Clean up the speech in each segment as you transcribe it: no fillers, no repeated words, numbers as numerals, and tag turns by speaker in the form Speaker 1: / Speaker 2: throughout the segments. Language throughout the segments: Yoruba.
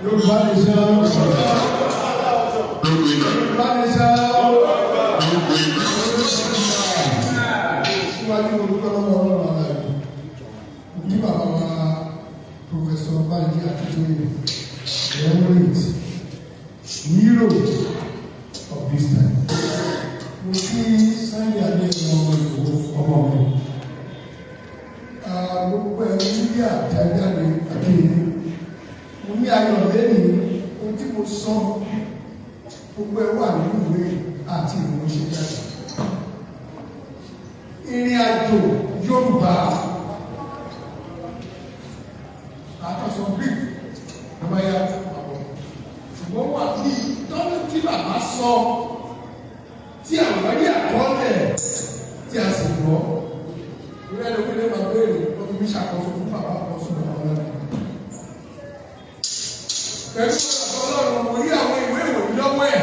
Speaker 1: Yorùbá nation. Yorùbá nation. Síwájú olùkọ́ lọ́wọ́ Ọlọ́run aláàbò. Ní bàbá wa, Professor Banji Akintoye, emirate hero of this time. Mo kí Sunday Adéyẹmọ ọmọ Ìgbòho, ọmọ mi. Gbogbo ẹ̀rọ media jáde akéde. Mo ní ayọ̀ lẹ́yìn ohun tí mo sọ, gbogbo ẹ̀ wà nínú ìwé àti ìmúṣẹ jáde. Ìrìn àjò Yorùbá àkọsọ brief àbáyá àbọ̀, ṣùgbọ́n wà ní tọ́lú tí bàbá sọ tí àwọn rí àkọọ́lẹ̀ tí a sì gbọ́. Ìrìn àjò pé máa béèrè wọ́n fi mí ṣàkóso fún bàbá àkọsọ bàbá ọlọ́run. Pẹ̀lú ọ̀rọ̀ Ọlọ́run, mo rí àwọn ìwé ìròyìn lọ́wọ́ ẹ̀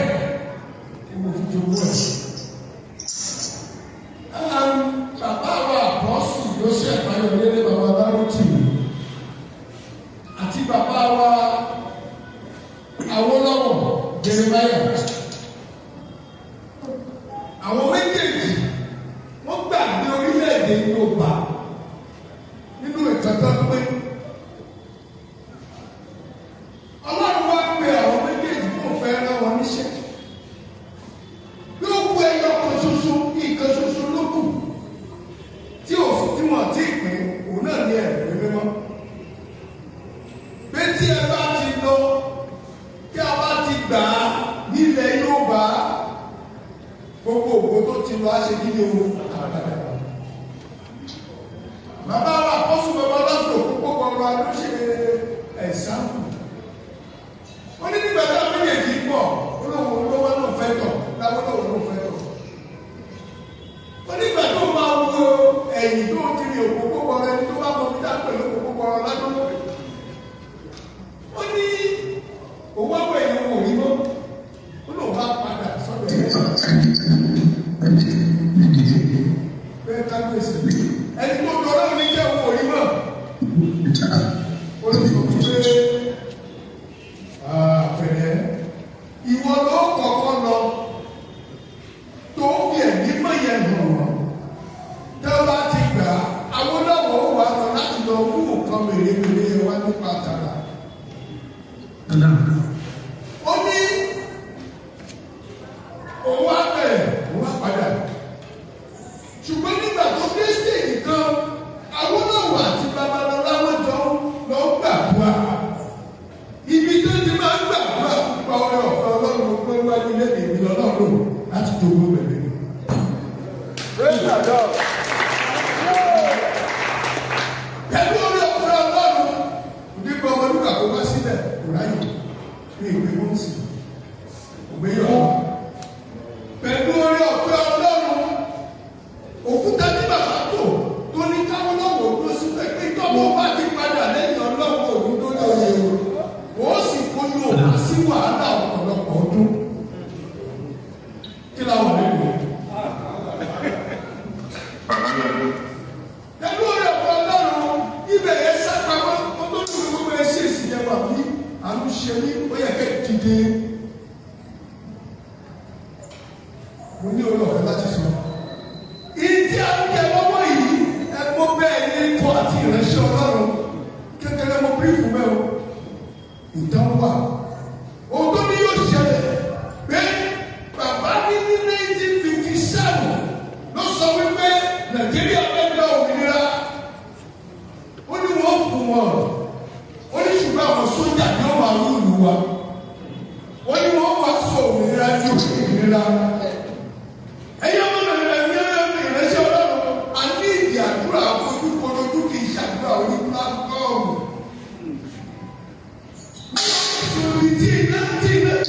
Speaker 1: tí mo fi jogún ẹ̀. Bàbá wa Apostle Joseph Ayọ̀délé Bàbá Lárútì àti bàbá wa Awólọ́wọ̀ Jeremiah. Àwọn méjèèjì wọ́n gbàgbé orílẹ̀-èdè Yorùbá nínú ìtọ́tọ́ pé Ọlọ́run wá pe àwọn méjèèjì kó fẹ́ rán wọn níṣẹ́. Yóò kú ẹyọ kan ṣoṣo, nǹkan ṣoṣo ló kù tí ò tí wọn ti pín, òun náà ní ẹ̀mí mímọ́. Pé tí ẹ bá ti lọ, tí a bá ti gbà á nílẹ̀ Yorùbá, gbogbo ògbó tó ti lọ á ṣe kí ni o àpàdà. Bàbá wa Apostle bàbá lọ́sọ̀ púpọ̀ ọ̀rọ̀ ló ṣe ẹ̀sáǹpù. Wọ́n ní nígbà tá a méjèèjì pọ̀, olóhùn olówó náà fẹ́ tọ̀, láwọn olóhùn ló fẹ́ tọ̀. Wọ́n nígbà tó máa wo ẹ̀yìn tó ti rí òkú púpọ̀ ẹni tó bá mọ bí pẹ̀lú òkú púpọ̀ ládùúgbò lókè. Ó ní òun wá wọ ẹ̀yìn òun ò rí mọ́. Ó lóun bá padà sọ́dọ̀ ẹ̀ pé kábíyèsí, ẹni tó dọ̀rọ̀ ní jẹ́ òun ò rí mọ́. Ó ló sọ pé àpẹẹrẹ ìwọ ló kọ́kọ́ lọ tó fi ẹ̀mí mọ̀ yẹn hàn wọ́n. Tẹ́ bá ti gbà á, Awólọ́wọ̀ ó wà lọ láti lọ mú nǹkan mèremère yẹn wá nípa tara. Ó ní òun wá bẹ̀rẹ̀, òun wá padà. Ṣùgbọ́n nígbà tó dé stage kan, Awólọ́wọ̀ àti Babalọ́lá wọ́n jọ lọ gbàdúrà. Ibi tó ti máa ń gbàdúrà nípa oore ọ̀fẹ́ Ọlọ́run pé wájú ilé ìbí lọ́lọ́run láti jogún bẹ̀rẹ̀ ni.
Speaker 2: Praise the Lord.
Speaker 1: Pẹ̀lú oore ọ̀fẹ́ Ọlọ́run, nígbà ọmọdúnkà kó wá síbẹ̀ kò ráyè ní ìpè wọ́n sì ògbéyọ̀. Pẹ̀lú oore ọ̀fẹ́ Ọlọ́run, òkúta tí bàbá tò tó ní káwọn lọ́wọ́ tó síbẹ̀ pé tọ́wọ́ bá ti padà lẹ́yìn Ọlọ́run òun tó lóye o, ó sì kó yóò wá sí wàhálà ọ̀pọ̀lọpọ̀ ọdún. Kí la wà nínú rẹ̀? Pẹ̀lú oore ọ̀fẹ́ Ọlọ́run, ibẹ̀ yẹn sápamọ́ ó tó dùn gbogbo ẹ̀ sí èsì yẹn wà bí àánú ṣe ní ó yẹ kẹ́ dìde. Mo ní oore ọ̀fẹ́ láti sọ. Ìdí à ń jẹ lọ́wọ́ yìí, ẹgbọ́n bẹ́ẹ̀ ní ikọ̀ àti ìránṣẹ́ Ọlọ́run. Kékeré mo bírífù bẹ́ẹ̀ o. Ìtàn wà. Ohun tó ní yóò ṣẹlẹ̀ pé bàbá ní 1957 ló sọ wípé Nàìjíríà fẹ́ gba òmìnira. Ó ní wọ́n fún wọn. Ó ní ṣùgbọ́n àwọn sójà ni ó máa rule wa. Ó ní wọ́n wá sọ òmìnira di òmìnira. Ẹ̀yin ọmọ Nàìjíríà ní ẹ̀rọ ìrẹsì Ọlọ́run, a ní ìdí àdúrà ojúkorojú, kì í ṣàdúrà orí platform. Ibi tí iná ti ràn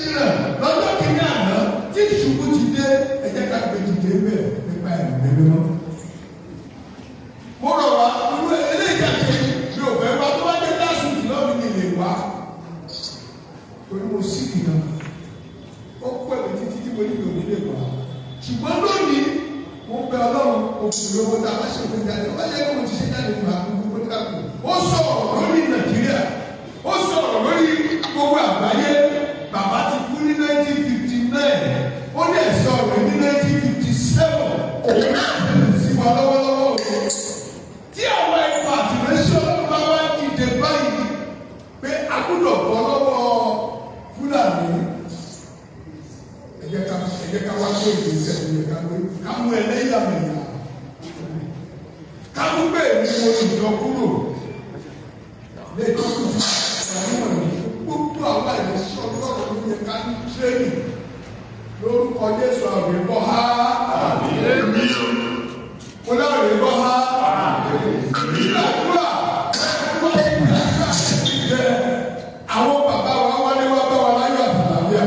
Speaker 1: lọ́jọ́ kìíní àná tí ìṣubú ti dé, ẹ jẹ́ ká gbé dìde bẹ́ẹ̀ nípa ẹ̀mí mímọ́. Mo rọ̀ wá, irú eléyìí àti mi ò fẹ́ wá, tó bá dé last week lọ́ọ̀mí mi lè wá. Torí mo sì kìnnà. Ó pẹ̀ mí títí tí mo ní mi ò ní lè wá. Ṣùgbọ́n lónìí, mo bẹ Ọlọ́run òfin lówó tá a bá ṣe òfin jáde. Ó bá jẹ́ kí mo ti ṣe jáde nípa gbogbo oníkàkùn. Ó sọ̀rọ̀ lórí Nàìjíríà. Ó sọ̀rọ̀ lórí gbogbo gbọ́dọ̀ bọ́ lọ́wọ́ Fúlàní. Ẹ jẹ́ ká wá gbé ìgbésẹ̀ tó yẹ ká gbé, ká mú ẹlẹ́yàmẹ̀yà, ká mú bẹ́ẹ̀ ni mo ìjọ kúrò lẹ́tọ́ kù àwọn gbogbo àwọn ìrẹsì ọlọ́run ló yẹ ká ní tírénì lórúkọ Jésù. Àwẹ̀ bọ́ ha, mo láwẹ̀ bọ́ ha. Nígbàdúrà wọ́n ti gbàdúrà jẹ àwọn bàbá wa wálé wá bá wa láyọ̀ àtàlàfíà.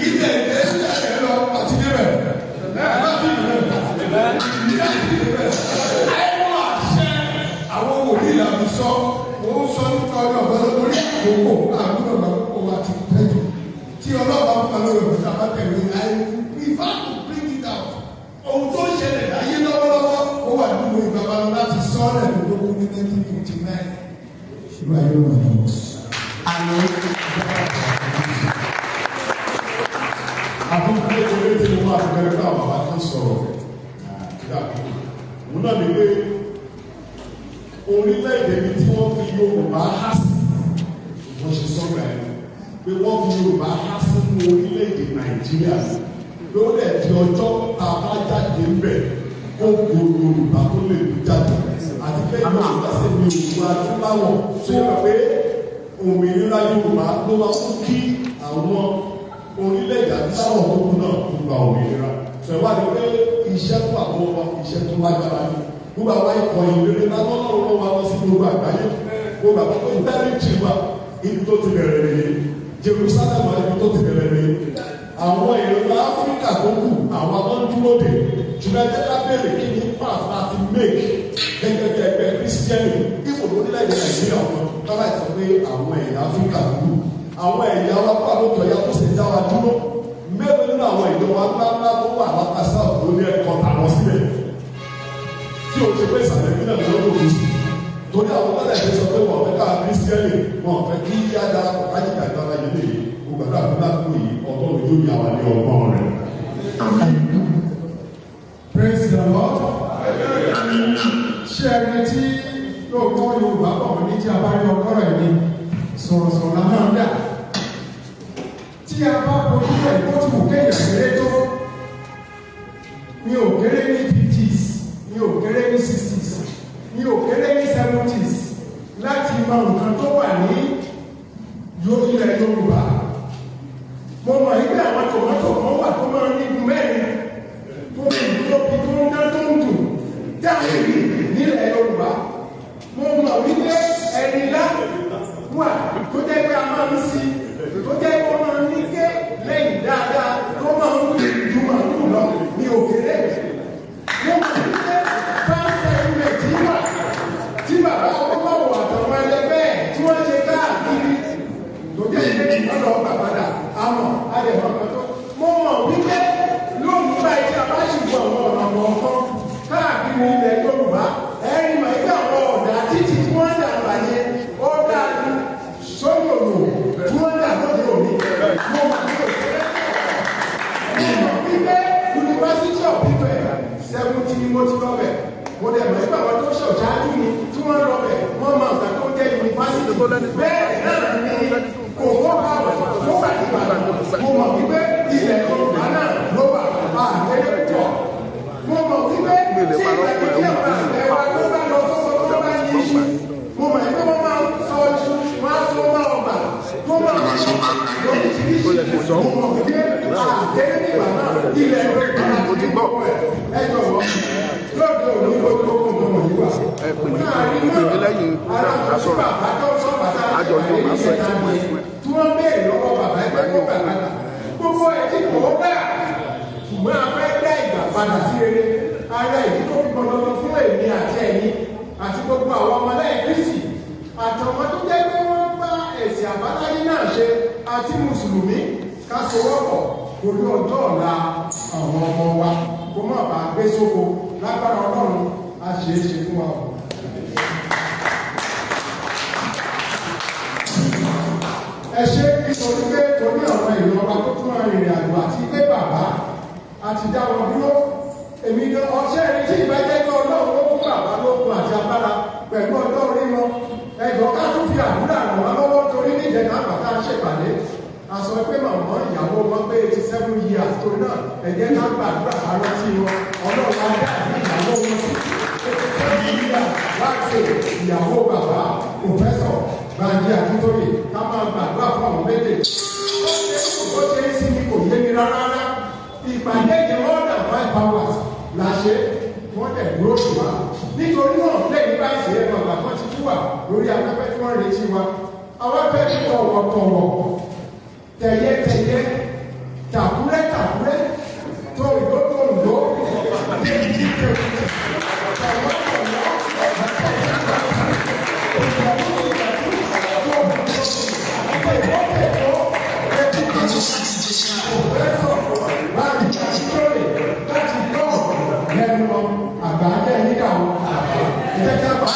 Speaker 1: Ilẹ̀ ìdẹ́sẹ̀ ẹ̀ lọ àti débẹ̀ láti débẹ̀ láti débẹ̀. Àìmọ̀ àṣẹ àwọn wòlíì làbí sọ. Mo ń sọ nípa ọjọ́ ọ̀gá lórí àkókò àbúrò àkókò wa ti tẹ́jú tí ọlọ́ọ̀bá fún wa lórí ọ̀gá bá tẹ̀lé. I prefer to bring it out. Ohun tó ń ṣẹlẹ̀ láyé lọ́wọ́lọ́wọ́, ó wà nínú ìbàbá láti sọ́ọ̀rẹ̀ lógún ní 1959. Ṣùgbọ́n ayé wà ní.
Speaker 2: Àmín.
Speaker 3: Àkókò kékeré tí mo máa fi bẹ̀rẹ̀ fún àwọn bàbá kan sọ̀rọ̀ òun náà ni pé orílẹ̀-èdè mi tí wọ́n fi Yorùbá há sí, wọ́n ṣe sọ̀rọ̀ ẹ̀ pé wọ́n fi Yorùbá há sínú orílẹ̀-èdè Nàìjíríà, pé ó dẹ̀ di ọjọ́ tá a bá jáde ń bẹ̀ kó go Yorùbá tó lè lù jáde, àti pé Yorùbá sì ní òkú adúláwọ̀ tó yẹ pé òmìnira Yorùbá ló máa mú kí àwọn orílẹ̀-èdè adúláwọ̀ tó kù náà kó gba òmìnira. Sọ ìwádìí pé iṣẹ́ tó àwọn ọmọ iṣẹ́ tó lágbára ni gbogbo àwọn ikọ̀ ìrere lọ́wọ́ wa lọ sí gbogbo àgbáyé, gbogbo àwọn tó tẹ́rìtì wa, ibi tó ti bẹ̀rẹ̀ rèé Jerusalem, ibi tó ti bẹ̀rẹ̀ rèé àwọn ìrora Áfíríkà tó kù, àwọn tó ń dúró dè. Ṣùgbọ́n ẹjẹ́ ká bèrè kí ní path láti make gẹ́gẹ́ bí ẹgbẹ́ Kírísítẹ́nì ipò lórílẹ̀-èdè Nàìjíríà wọn tọ́lá ìsọ pé àwọn ẹ̀yà Áfíríkà tó kù, àwọn ẹ̀yà wa kó àlótọ́ ya tó sì dá wa dúró. Mélòó nínú àwọn ìjọba ńláńlá tó wà lápá South ló ní ẹ̀kọ́ tàwọn sílẹ̀ tí o ṣe pé ìsàlẹ̀ ìpínlẹ̀ ló ló kù sí? Torí àwọn ọmọdé ẹ̀ṣẹ̀ sọ pé wọ́n fẹ́ ká Kírísítẹ́nì, wọ́n fẹ́ kí yá darapọ̀ kájíkà ìgbàlá yìí lè gbogbo àdúrà tó lákòókò yìí, Ọlọ́run yóò yà wá ní ọgbọ́n rẹ̀.
Speaker 1: Praise the Lord. Ṣé ẹni tí lóòótọ́ Yorùbá bọ̀ wọ́n ní tí a bá rí ọgọ́rọ̀ ẹ̀mí sọ̀rọ̀sọ̀rọ̀ la máa ń dà. Tí a bá bojú ẹ̀ bó ti wù kéèyàn kéré tó, mi ò kéré ní 50s, mi ò kéré ní 60s, mi ò kéré ní 70s láti mọ nǹkan tó wà ní ilẹ̀ Yorùbá. Mo mọ̀ wípé àwọn tòmátò kan wà tó máa ń nígun mẹ́rin, tó ń tóbi, tó ń dán, tó ń dùn dáhìrì nílẹ̀ Yorùbá. Mo mọ̀ wípé ẹ̀rìnlá wà tó jẹ́ pé a máa ń sí, tó jẹ́ pé ó máa ń ní ké lẹ́yìn dáadáa, tó máa ń ju màlúù lọ ní òkèrè. Mo mọ̀ wípé farm settlement wà tí bàbá Awólọ́wọ̀ àtàwọn ẹlẹgbẹ́ ẹ̀ tí wọ́n ṣe káàkiri, tó jẹ́ pé wọ́n lọ gbà padà àmọ́ àdèmọ̀ kan tó. Mo mọ̀ wípé lóògùn báyìí tí a bá sì gbọ́ àwọn ọ̀nà kọ̀ọ̀kan káàkiri ilẹ̀ Yorùbá, ẹ̀rí mọ̀ ẹgbẹ́ àwọn ọ̀dà títí tí wọ́n dà láyé ó dáa ju sóyòlò tí wọ́n dà lóde òní. Mo mọ̀ ní òṣèré, mo mọ̀ wípé University of Ife 70 ni mo ti lọ bẹ̀. Mo dẹ̀ mọ̀ nípa àwọn tó ṣọ̀ṣáájú mi tí wọ́n lọ bẹ̀, wọ́n mọ nǹkan tó jẹ́ yunifásitì. Bẹ́ẹ̀ náà ni kò wọ́n bá tó wà ní Ìbàdàn. Mo mọ̀ wípé ilẹ̀ Yorùbá náà ló wà àgbẹ̀dẹ̀ púpọ̀. Mo mọ̀ wípé tí ìgbàgbé àwọn àgbẹ̀ wa tó bá lọ sọ́kọ́ tó bá ní iṣu, mo mọ̀ wípé wọ́n máa ń sọ iṣu, wọ́n á sọ máa ọgbà tó máa ń sọ lóríṣiríṣi. Mo mọ̀ wípé àgbẹ̀dẹ̀ nígbà náà ilẹ̀ Yorùbá láti ní ẹ jọ̀wọ́ lóde òní gbogbo nǹkan wọ̀nyí wà. Láàrin náà ara tó tí bàbá tó sọ bàtà tí wọ́n béèrè lọ́wọ́ bàbá ẹgbẹ́ kó bàbá gbogbo ẹ̀ tí kò dà, ṣùgbọ́n a fẹ́ dá ìgbà padà sí rere. Ara ìdí tó fi gbọdọ̀ fún èmi àti ẹ̀yin àti gbogbo àwọn ọmọlẹ́yìn Kristi àtàwọn tó jẹ́ pé wọ́n bá ẹ̀sìn àbáláyé náà ṣe àti mùsùlùmí, ká sowọ́pọ̀ torí ọjọ́ ọ̀la àwọn ọmọ wa kó má bàa gbé sóko. Lágbára Ọlọ́run, á ṣe é ṣe fún wa o. Ẹ ṣe nítorí pé torí àwọn èèyàn wa tó tún arìnrìn àjò àti pé bàbá àti dá wọn dúró. Èmi gan ọṣẹ ẹni tí ìbá jẹ́ pé Ọlọ́run ó fún bàbá lókun àti agbára pẹ̀lú ọjọ́ orí wọn, ẹjọ́ ká tún fi àdúrà ràn wá lọ́wọ́. ṣèpàdé. A sọ pé màmá ìyàwó wọn pé 87 years, torí náà ẹ jẹ́ ká gbàdúrà àrántí wọn. Ọlọ́run á dá ìyàwó wọn sí 87 years láti ìyàwó bàbá Professor Banji Akíntóyè. Ká máa gbàdúrà fún àwọn méjèèjì. Ó ṣe é sí ni kò yé mi rárá rárá. Ìpàdé yìí, more than 5 hours la ṣe, wọ́n dẹ̀ dúró tì wá. Nítorí náà, lẹ́yìn báyìí ṣe é mọ̀ àgbà kan ti tú wà lórí afẹ́fẹ́ tí wọ́n retí wa. Àwọn afẹ́ ní tọ̀wọ̀tọ̀wọ̀, tẹ̀yẹ́tẹ̀yẹ́, tàkúrẹ́ tàkúrẹ́, tó ìgbó tó ìgbó, tẹ̀kìtì tẹ̀kìtì, tọ̀wọ̀tọ̀wọ̀, tẹ̀kìtì, Banji Akíntóyè láti gbọ́ lẹ́nu àgbà jẹ́ nígbà wọn. Ìjẹ́ká bá.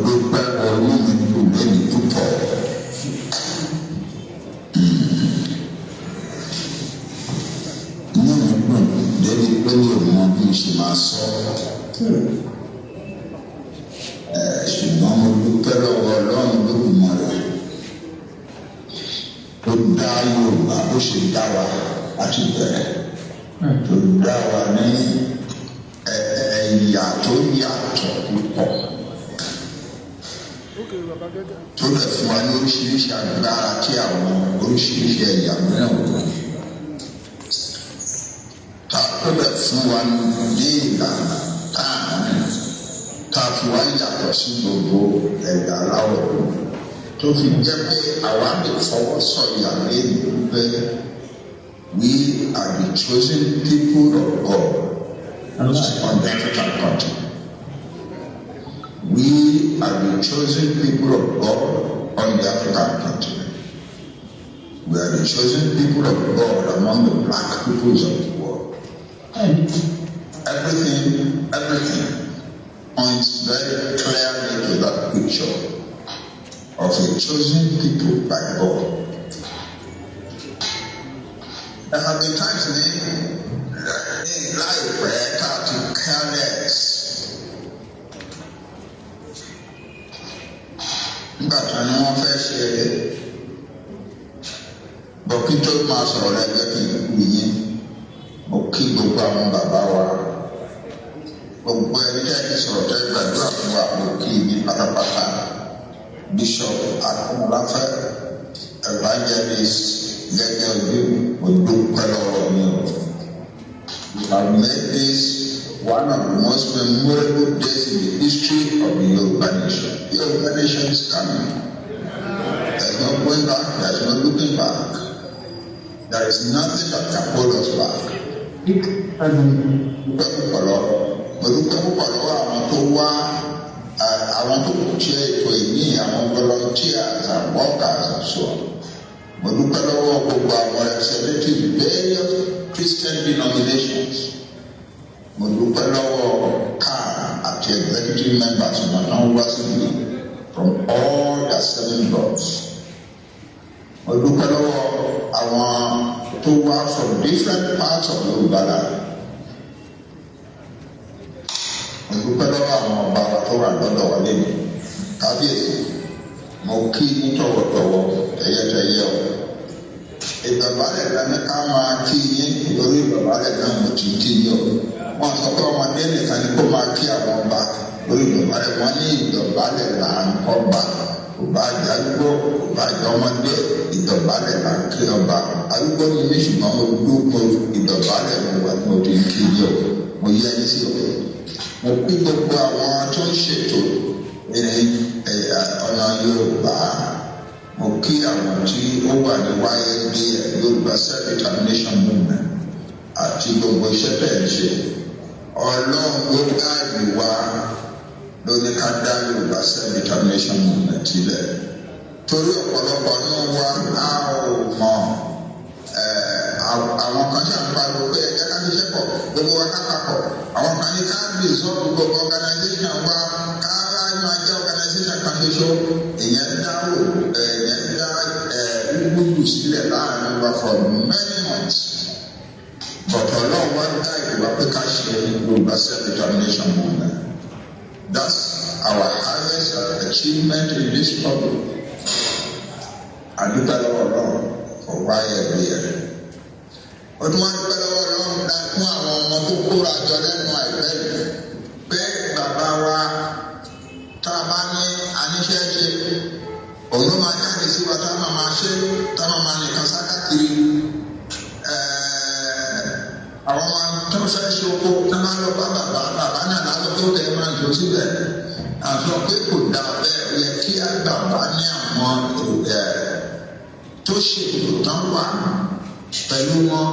Speaker 4: Dúpẹ́ orí ìlú lẹ́yìn púpọ̀. Inú mi dùn débi pé mi ò mọ bí n ṣe máa sọ. Ṣùgbọ́n mo dúpẹ́ lọ́wọ́ Ọlọ́run Olódùmarè tó dá Yorùbá bó ṣe dá wa láti bẹ̀rẹ̀, tó dá wa ní ẹ̀yà tó yàtọ̀ púpọ̀, tó lè fún wa ní oríṣiríṣi agbára tí àwọn oríṣiríṣi ẹ̀yà mìíràn wò ní. Ta tó lè fún wa ní ìlànà táàrin tá a fi wá yàtọ̀ sí gbogbo ẹ̀yà aláwọ̀ dúdú, tó fi jẹ́ pé àwa lè fọwọ́ sọ̀yà lẹ́nu pé we are the chosen people of God on the African continent. We are the chosen people of God on the African continent. We are the chosen people of God among the black peoples of the world. Everything, everything points very clearly to that picture of a chosen people by God. There have been times ní láìpẹ́ tá a ti careless. Nígbà tí wọ́n fẹ́ ṣe bọ̀, kí tó máa sọ̀rọ̀ lẹ́gbẹ́ kí n kú yín, mo kí gbogbo àwọn bàbá wa, gbogbo ẹni tẹ́ ti sọ̀rọ̀, tẹ́ gbàdúrà fún wa, mo kí yín pátápátá. Bishop Akọ́mọláfẹ́, Evangelist Gẹ́gẹ́ Ojú, mo dúpẹ́ lọ́wọ́ mi o. You have made this one of the most memorable days in the history of the Yoruba nation. The Yoruba nation is coming. There's no going back, there's no looking back. There is nothing that can hold us back. Dúpẹ́ púpọ̀ lọ́wọ́. Mo dúpẹ́ púpọ̀ lọ́wọ́ àwọn tó wá, àwọn tó ṣe ètò ìní, àwọn volunteers and workers and so on. Mo dúpẹ́ lọ́wọ́ gbogbo àwọn representatives various Christian denominations. Mo dúpẹ́ lọ́wọ́ CAN àti executive members wọn náà wá síbi from all the seven blocks. Mo dúpẹ́ lọ́wọ́ àwọn tó wá from different parts of Yorùbá land. Mo dúpẹ́ lọ́wọ́ àwọn ọba wa tó wà lọ́dọ̀ wa lẹ́nu. Kábíyèsí, mo kí ní tọ̀wọ̀tọ̀wọ̀, tẹ̀yẹ́tẹ̀yẹ́ o. Ìdọ̀bálẹ̀ lẹ́nu ká máa kí yín, lórí ìdọ̀bálẹ̀ náà mo ti kí yín o. Wọ́n sọ pé ọmọdé nìkan ni kó máa kí àwọn ọba lórí ìdọ̀bálẹ̀. Wọ́n ní ìdọ̀bálẹ̀ là ń kọ́ba. Kò bá jẹ́ arúgbó, kò bá jẹ́ ọmọdé, ìdọ̀bálẹ̀ là ń kí ọba. Arúgbó ni mí, ṣùgbọ́n mo dúró, ìdọ̀bálẹ̀ mo wà ní mo ti kí. Mo kí gbogbo àwọn tó ń ṣètò ìrìn ọ̀nà Yorùbá. Mo kí àwọn tí ó wà ní YSDM, Yorùbá Self-Determination Movement, àti gbogbo iṣẹ́ tẹ̀ ń ṣe. Ọlọ́run ló guide wa ló ní ká dá Yorùbá Self-Determination Movement sílẹ̀. Torí ọ̀pọ̀lọpọ̀ nínú wa a ò mọ̀, àwọn kan ṣe ń pariwo pé ẹ jẹ́ ká ṣiṣẹ́ pọ̀, gbogbo wa ká papọ̀. Àwọn kan ní ká dissolve gbogbo organization wa, ká máa jẹ́ organization kan ṣoṣo. Ìyẹn dá ìyẹn dá gbúgbù sílẹ̀ láàrin wa for many months. But Ọlọ́run wá dá ìwà pé ká ṣe Yorùbá Self-Determination Movement. That's our highest achievement in this struggle. Àdúgbò lọ́wọ́ Ọlọ́run for YSDM. Ó tún wá dúpẹ́ lọ́wọ́ Ọlọ́run dá fún àwọn ọmọ tó kóra jọ lẹ́nu àìpẹ́ yìí pé bàbá wa tá a bá ní aníṣẹ́ ṣe, òun ló máa jáde sí wa, tá a máa máa ṣe, tá a máa máa nìkan sákàkiri. Àwọn ọmọ tó fẹ́ ṣe oko tó máa lọ bá bàbá, bàbá náà lásán tó kẹ́ máa jò síbẹ̀. Àṣọ pé kò dáa bẹ́ẹ̀, yẹ kí bàbá ní àwọn tó ṣètò tán wà pẹ̀lú wọn,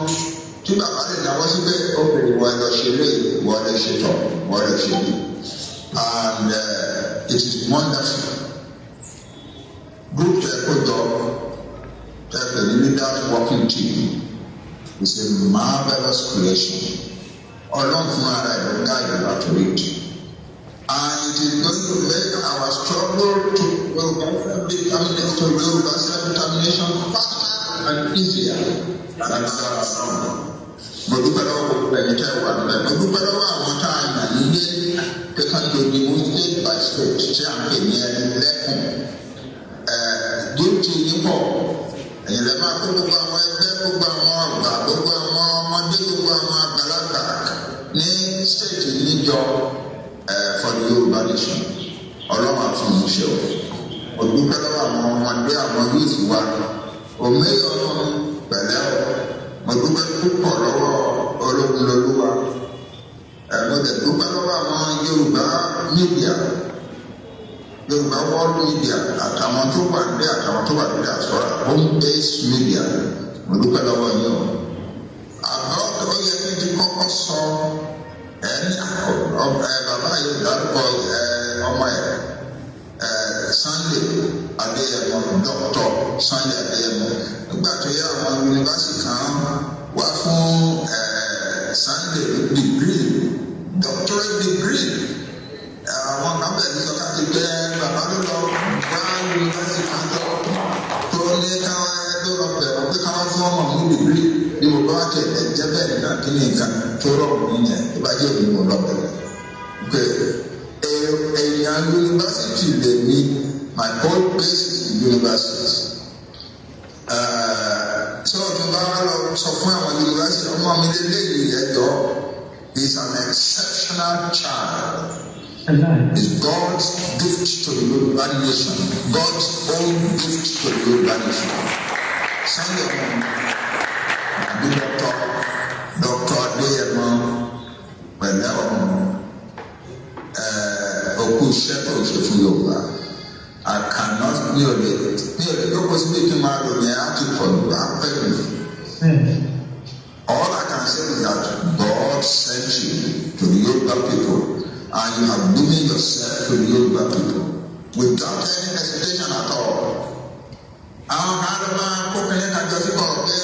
Speaker 4: tí bàbá lè dáwọ́ síbẹ̀ ó pè wọ́n lọ ṣe lé, wọ́n lè ṣe tọ̀, wọ́n lè ṣe bí. And it is wonderful. Group tẹ kó jọ tẹ pè ní leaders working team is a marvelous creation. Ọlọ́run fún ara ẹ̀ ló guide wa to it. And it is going to make our struggle to Yoruba self-determination, to Yoruba self-determination faster and easier. Lágbára Ọlọ́run. Mo dúpẹ́ lọ́wọ́ gbogbo ẹ̀yin tẹ́ wà níbẹ̀. Mo dúpẹ́ lọ́wọ́ àwọn tá a yàn nílé pé ká tó di mú state by state tí à ń pè ní ẹni lẹ́kùn. Duty yín pọ̀. Ẹ̀yin lè máa kó gbogbo àwọn ẹgbẹ́, gbogbo àwọn ọ̀gbà, gbogbo àwọn ọmọdé, gbogbo àwọn àgbàlagbà ní state níjọ for the Yorùbá nation. Ọlọ́run àfihàn o. Mo dúpẹ́ lọ́wọ́ àwọn ọmọdé, àwọn youth wa. Òmíyọ̀ ọlọ́run pẹ̀lẹ́ o. Mo dúpẹ́ púpọ̀ lọ́wọ́ ológun lolúwa. Mo dẹ̀ dúpẹ́ lọ́wọ́ àwọn Yorùbá media, Yorùbá world media, àtàwọn tó wà ní àtàwọn tó wà ní àsọ̀rọ̀ home based media. Mo dúpẹ́ lọ́wọ́ yín o. Àbọ̀ tó yẹ kí n ti kọ́kọ́ sọ ẹ ní bàbá yìí dárúkọ ọmọ ẹ, Sunday Adéyẹmọ, Dr. Sunday Adéyẹmọ. Nígbà tó yẹ àwọn yunifásitì kan wá fún Sunday degree, doctorate degree, àwọn kan bẹ̀rẹ̀ sọ káàkiri pé bàbá ló lọ wá yunifásitì kan jọ tó ní káwọn tó lọ bẹ̀rẹ̀ pé káwọn fún ọmọ ní degree. Bí mo bá tẹ̀ ẹ̀ jẹ́ bẹ́ẹ̀ náà, kí ni nǹkan tó rọrùn nìyẹn tó bá jẹ́ òní mo lọ bẹ̀rẹ̀ pé èèyàn yunifásitì lè ní my whole base is university. So tó bá wà lọ sọ fún àwọn yunifásitì ọmọ mi lélẹ́yìí, ẹjọ́ is an exceptional child. Is God's gift to the Yoruba nation. God's own gift to the Yoruba nation. Sunday ọmọ àbí Dr. Adéyẹmọ, pẹ̀lẹ́ ọmọ, òkú iṣẹ́ tó ṣe fún Yorùbá. I cannot, mi ò lè lóko síbi kí n máa ròyìn ẹ̀ á ti pọ̀ jù, á pẹ́ jù. All I can say is that God sent you to the Yoruba people and you have given yourself to the Yoruba people without any hesitation at all. Àwọn kan ló máa kó kẹ́lẹ́ kájọ sí kọ̀ọ̀ pé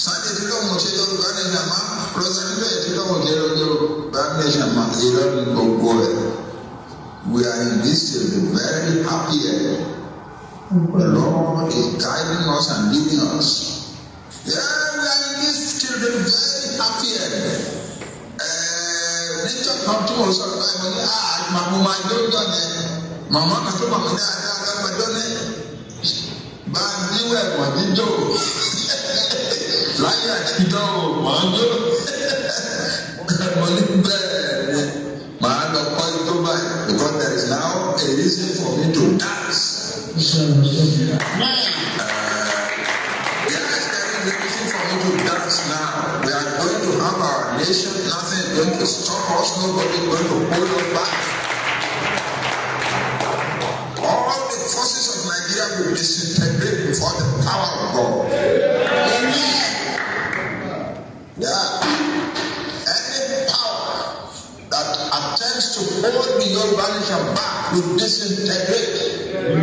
Speaker 4: Sunday tí lóun ṣe Yorùbá nation mọ́, Rosalie tí lóun ṣe Yorùbá nation mọ́, irọ́ ní gbogbo ẹ̀. We are in this till the very happy end. The Lord is guiding us and leading us. Yeah, we are in this till the very happy end. Níjọ́ kan tí mo sọ̀rọ̀ báyìí, mo ní àmọ́ máa jójọ́ yẹn. Màmá kan tó mọ̀ mí dáadáa lọ́mọdé ní bá a níwẹ̀ wọ̀n jíjó. Láyé àtijọ́ ò mọ̀ ń jó. Mo ní bẹ́ẹ̀ ni màá lọ kọ́ ijó báyìí because there is now a reason for me to dance. Yes, there is a reason for me to dance now. We are going to have our nation. Nothing is going to stop us. Nobody is going to hold us back. All the forces of Nigeria will disintegrate before the power of God. Amen. Yeah. Any power that attempts to hold the Yoruba nation back will disintegrate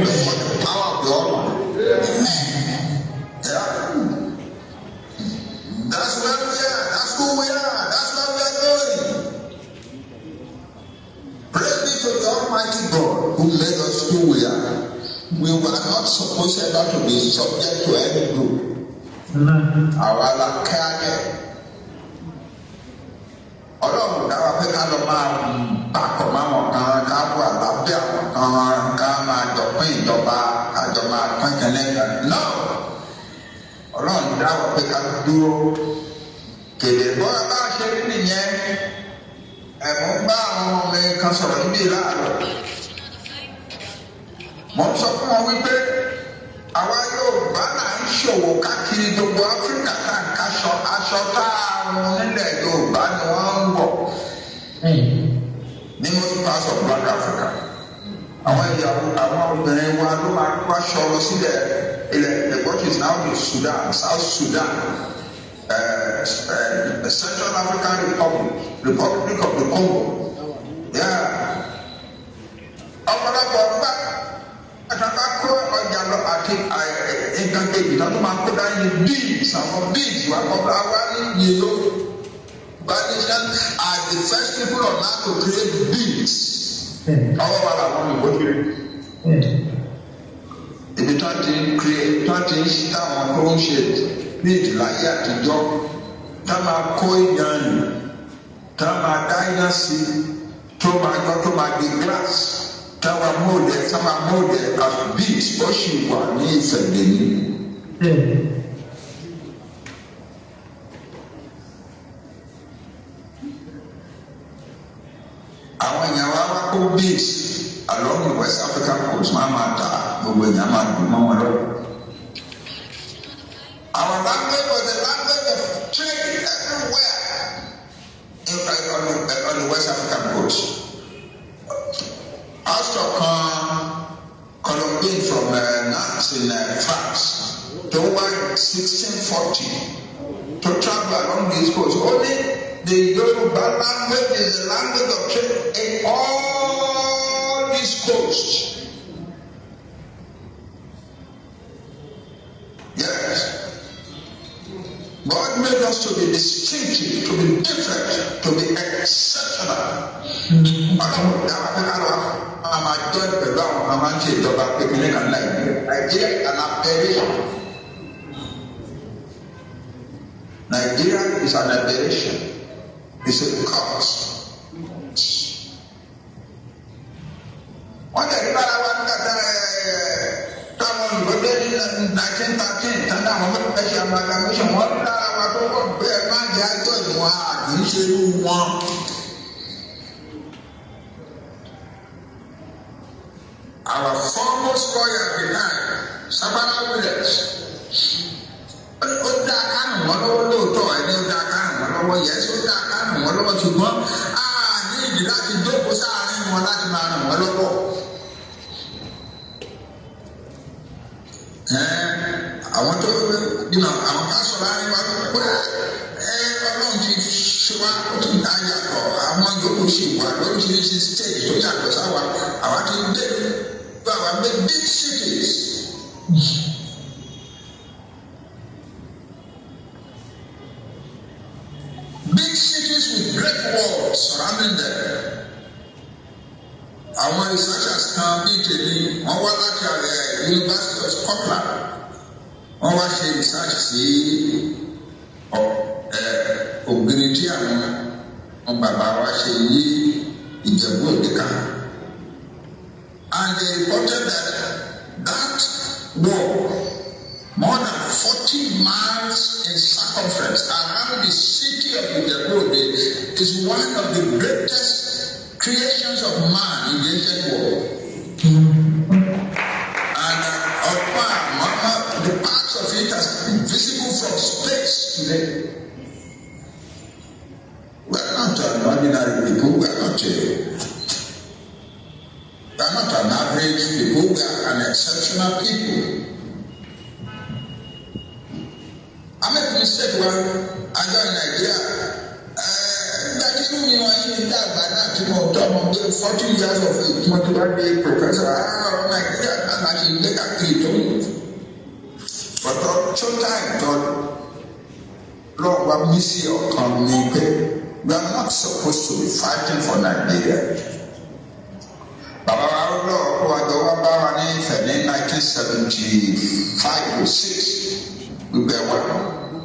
Speaker 4: before the power of the Almighty. Amen. Yeah. That's where we are. That's who we are. That's where we are going. Praise be to the Almighty God who made us who we are. We were not supposed ever to be subject to any group. Àwa la kẹ́lẹ̀. Ọlọ́run dá wa pé ká lọ máa papọ̀ máwọn kan, ká wà lábẹ́ àwọn kan, ká máa jọ pín ìjọba, ká jọ máa pín kẹ́lẹ́ kan. No! Ọlọ́run dá wa pé ká dúró. Kèdè bọ́lá bá ṣe rí nìyẹn. Ẹ̀mú bá àwọn ọmọ mi kan sọ̀rọ̀ níbí láàárọ̀. Mo ń sọ fún wọn wípé àwa Yorùbá là ń ṣòwò káàkiri gbogbo Áfíríkà, tá à ń kaṣọ, aṣọ tá a run nílẹ̀ Yorùbá ni wọ́n ń wọ̀ ní most parts of Black Africa. Àwọn ìyàwó, àwọn obìnrin wa ló máa kó aṣọ lọ sílẹ̀ ilẹ̀, the what is now the Sudan, South Sudan, Central African Republic, Republic of the Congo. Yeah. Ọ̀pọ̀lọpọ̀ gbà àtàkà kó ọjà lọ àti nǹkan kejì tó máa kó dání ní beads, àwọn beads wà kọ́ wá ní Yorùbá nation are the first people on earth to create beads. Ọwọ́ wa làwọn òyìnbó kiri. Ibi tó ti ń create, tó ti ń táwọn tó ń ṣe beads láyé àtijọ́, tá máa kó iyanrìn, tá máa dá iná sí, tó máa yọ, tó máa di glass, táwa mold ẹ, táwa mold ẹ as beads, ó sì wà ní Ifẹ̀ lẹ́yìn. Àwọn èèyàn wa wá kó beads along the West African coast, máa ma ta, gbogbo èèyàn máa dùn mọ́ wọn lọ́wọ́. Our language was the language of trade everywhere on the West African coast. Pastor kan, Colombian from Nantes in France, tó wá 1640 to travel along this coast. Only the Yoruba language is the language of trade in all these coasts. Yes. God made us to be distinctive, to be different, to be exceptional. Ọlọ́run dá wa pé ká lọ máa jọ pẹ̀lú àwọn kan máa ń ṣe ìjọba kékeré kan Nàìjíríà. Nigeria is an aberration. Nigeria is an aberration. It's a curse. Wọ́n tẹ̀lé lára wa nígbà táwọn òyìnbó dé ní 1913, tán àwọn fẹ́ẹ́ ṣe amalgamation, wọ́n lára wa tó wọ́n pé ẹ má jẹ́ àjọ ìwọ̀n, àkì í ṣe irú wọn. Our foremost lawyer at the time, Sabara Williams, ó dá ká ràn wọ́n lọ́wọ́ lóòótọ́, ẹni ó dá ká ràn wọ́n lọ́wọ́, yes, ó dá ká ràn wọ́n lọ́wọ́, ṣùgbọ́n a ní ìdí láti jókòó sáàárín wọn láti máa ràn wọ́n lọ́wọ́. Àwọn tó àwọn pásọ̀ láàrin wa ló pé ẹ Ọlọ́run ti ṣe wá, ó ti dá yàtọ̀, àwọn yòókù sì wà lóríṣiríṣi stage tó yàtọ̀ sáwa, àwa ti dé bá wa gbé big cities. Big cities with great walls surrounding them. Àwọn researchers kan bíi tèmi, wọ́n wá láti University of Scotland. Wọ́n wá ṣe research sí ògiri tí àwọn bàbá wa ṣe yí Ìjẹ̀bú Òde ká. And they reported that that wall, more than 40 miles in circumference around the city of Ìjẹ̀bú Òde, is one of the greatest creations of man in the ancient world. And ọ̀pọ̀ àwọn the parts of it are visible from space today. ordinary people. We are not an average people. We are an exceptional people. I make mistake wa àjọ Nàìjíríà gbàtí inú mi wọn yìí dàgbà náà tí mo tọ́ ọmọ gbé 40 years of age, mo ti wá dé professor, ọ̀rọ̀ Nàìjíríà náà láti gbé káàkiri tó ń bọ̀tọ̀ tó táì tọ́ lọ́wọ́ wa mí sí ọkàn mi pé we are not supposed to be fighting for Nigeria. Bàbá wa lọ́wọ́ kó wa jọ wá bá wa ní Ifẹ̀ ní 1975 to 6 gbígbẹ́ wa.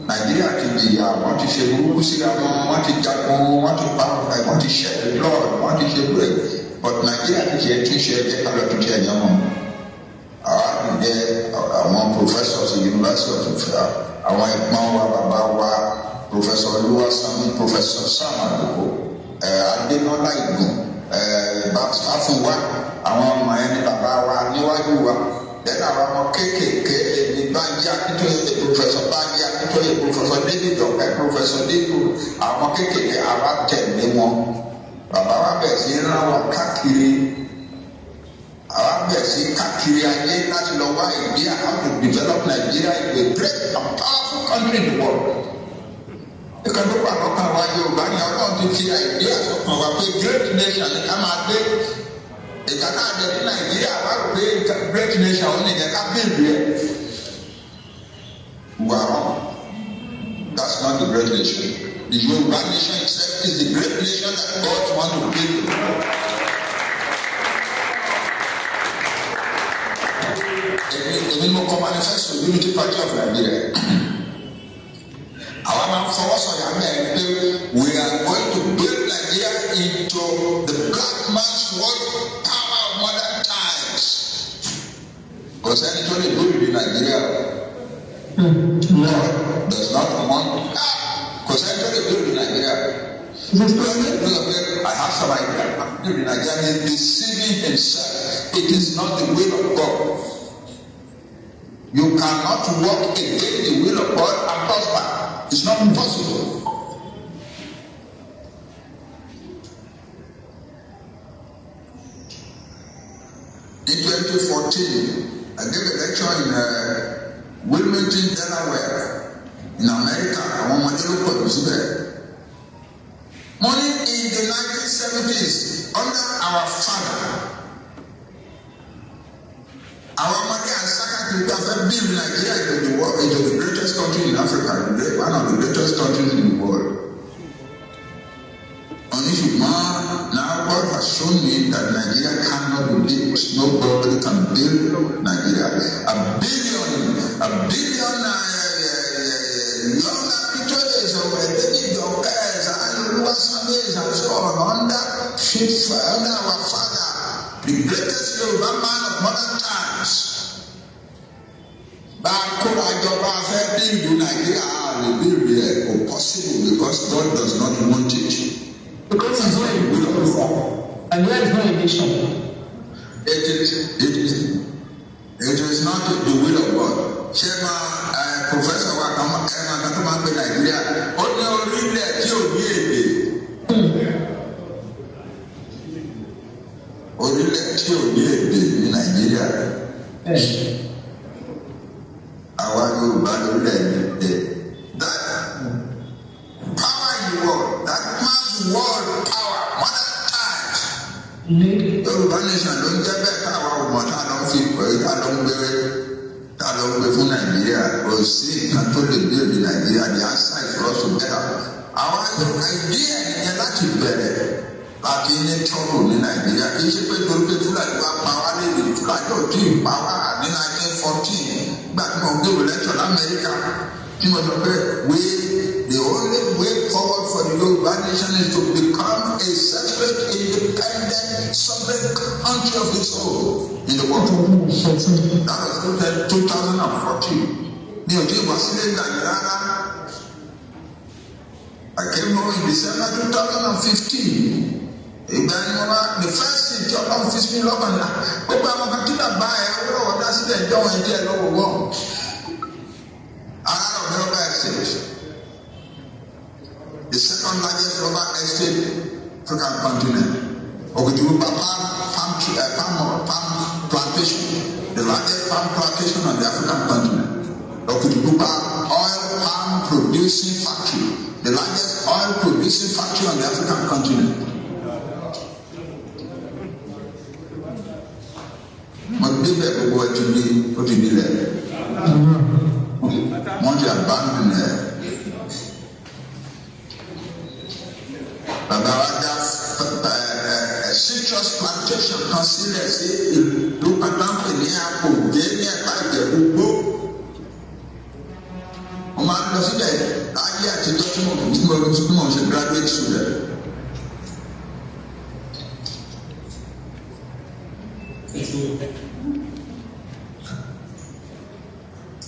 Speaker 4: Nàìjíríà ti jìyà, wọ́n ti ṣe burúkú síra wọn, wọ́n ti jagun, wọ́n ti pa, wọ́n ti shed blood, wọ́n ti ṣe break, but Nàìjíríà ti ṣe túnṣe. Ẹjẹ́ ká lọ túnṣe ẹ̀yàn wọn. Àwa ti jẹ́ àwọn professors University of Ife, àwọn ẹ̀gbọ́n wa, bàbá wa, Professor Olúwasanmi, Professor Sam Aluko, Adémọ́lá Ìgùn, Fáfúnwá, àwọn ọmọ ẹni bàbá wa níwájú wa. Then àwọn ọmọ kéékèèké ní Bánjí Akíntóyè, Professor Bánjí Akíntóyè, Professor David Ọ̀kẹ́, Professor David, àwọn kéékèèké, àwa tẹ̀lé wọn. Bàbá wa bẹ̀rẹ̀ sí rán wa káàkiri, àwa bẹ̀rẹ̀ sí káàkiri ayé láti lọ wá idea how to develop Nigeria into a great and powerful country in the world. Ìkan tó wà lọ́kàn wa, Yorùbá ni Ọlọ́run ti fi idea sọ́kàn wa pé great nation ni ká máa gbé. Ìka náà jẹ ní Nàìjíríà wá rò pé great nation ó nìyẹn ká build yẹ. Wow, that's not the great nation. The Yorùbá nation itself is the great nation that God wants to build. Èmi mo kọ manifesto Unity Party of Nigeria. Àwa máa ń fọwọ́sọ̀yà mẹ́rin pé we are going to build Nigeria into the black man's world power of modern times. Kò sẹ́ni tó lè build ní Nàìjíríà o. God does not want, kò sẹ́ni tó lè build ní Nàìjíríà. I have some idea. Build in Nigeria, he is deceiving himself. It is not the will of God. You cannot work against the will of God and prosper. It's not possible. In 2014, I gave a lecture in Wilmington, Delaware, in America. Àwọn ọmọdé ló pọ̀ jù síbẹ̀. Mo ní in the 1970s, under our father, àwọn ọmọdé à ń sákàkiri pé a fẹ́ build Nigeria into the world, into the greatest country in Africa, one of the greatest countries in the world. Òní ṣùgbọ́n now God has shown me that Nigeria cannot be built. Nobody can build Nigeria. A billion young Akintoyes or David Okes and Oluwasamis and so on under our father, the greatest Yoruba man of modern times. Bá a kóra jọ bá a fẹ́ build Nàìjíríà, a lè build ẹ̀, kò possible because God does not want it.
Speaker 5: Because it's not a nation, sir. Nigeria is not a nation.
Speaker 4: It is not the will of God. Ṣé máa ẹ professor wa kan ẹ máa kan tó máa ń pè Nàìjíríà? Ó ní orílẹ̀ tí ò ní èdè. Orílẹ̀ tí ò ní èdè ní Nàìjíríà. Àwa Yorùbá lórílẹ̀ èdè. That power in the world, that man's world power, modern times. Yorùbá nation ló ń jẹ́ bẹ́ẹ̀ káwa ò mọ̀ tá a lọ ń fi pẹ̀lú tá a lọ ń gbé fún Nàìjíríà. Kò sí nǹkan tó lè gbé èdè Nàìjíríà. The answer is for us to get out. Àwọn idea yẹn láti bẹ̀rẹ̀ láti ní trouble ní Nàìjíríà, kì í ṣe pé torí pé Fúlàní wá pa wá lédè. Fúlàní ò tí ì pa wá ní 1914. Gbà tí mo gbé lecture l'Amẹ́ríkà tí mo sọ pé the only way forward for the Yorùbá nation is to become a separate, independent, sovereign country of its own in the world. That was 2014. Mi ò tí ì wá sílé ìgbà yìí rárá. I came home in December 2015. Ìgbà yẹn wọ́n wá the first thing tí Ọlọ́run fi sí lọ́kàn náà, gbogbo àwọn kan tí bàbá ẹ̀ Awólọ́wọ̀ dá sílẹ̀ ìjọ wọn díẹ̀ lọ́wọ́ wọ́n. Ará ọ̀dọ́ rubber estate, the second largest rubber estate African continent. Okitipupa palm plantation, the largest palm plantation on the African continent. Okitipupa oil palm producing factory, the largest oil producing factory on the African continent. Mo débẹ̀, gbogbo ẹ ti di, ó ti di lẹ̀. Wọ́n ti abandon ẹ̀. Bàbá wa dá citrus plantation kan sílẹ̀ sí ìlú pàtàkì ní Àpòjé ní Ẹ̀pá Ìjẹ̀bú Gbó. Mo máa ń lọ síbẹ̀ láyé àtijọ́ tí mo ṣe graduate student.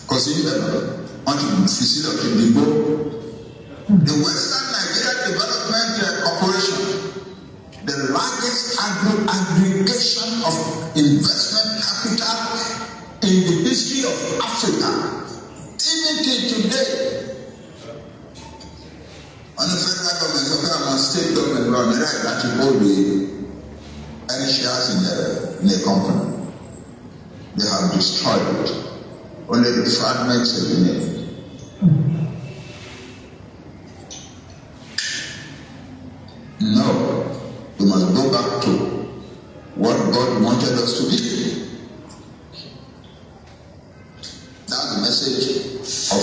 Speaker 4: Kò sí ibẹ̀ lọ, wọ́n ti fi sílẹ̀ kí n dìbò. The Western Nigeria Development Corporation, the largest aggregation of investment capital in the history of Africa, even till today. Wọ́n ní federal government sọ pé àwọn state government wà ní right láti hold any shares in a company. They have destroyed it. Only the fragments remain. No, we must go back to what God wanted us to be. That's the message of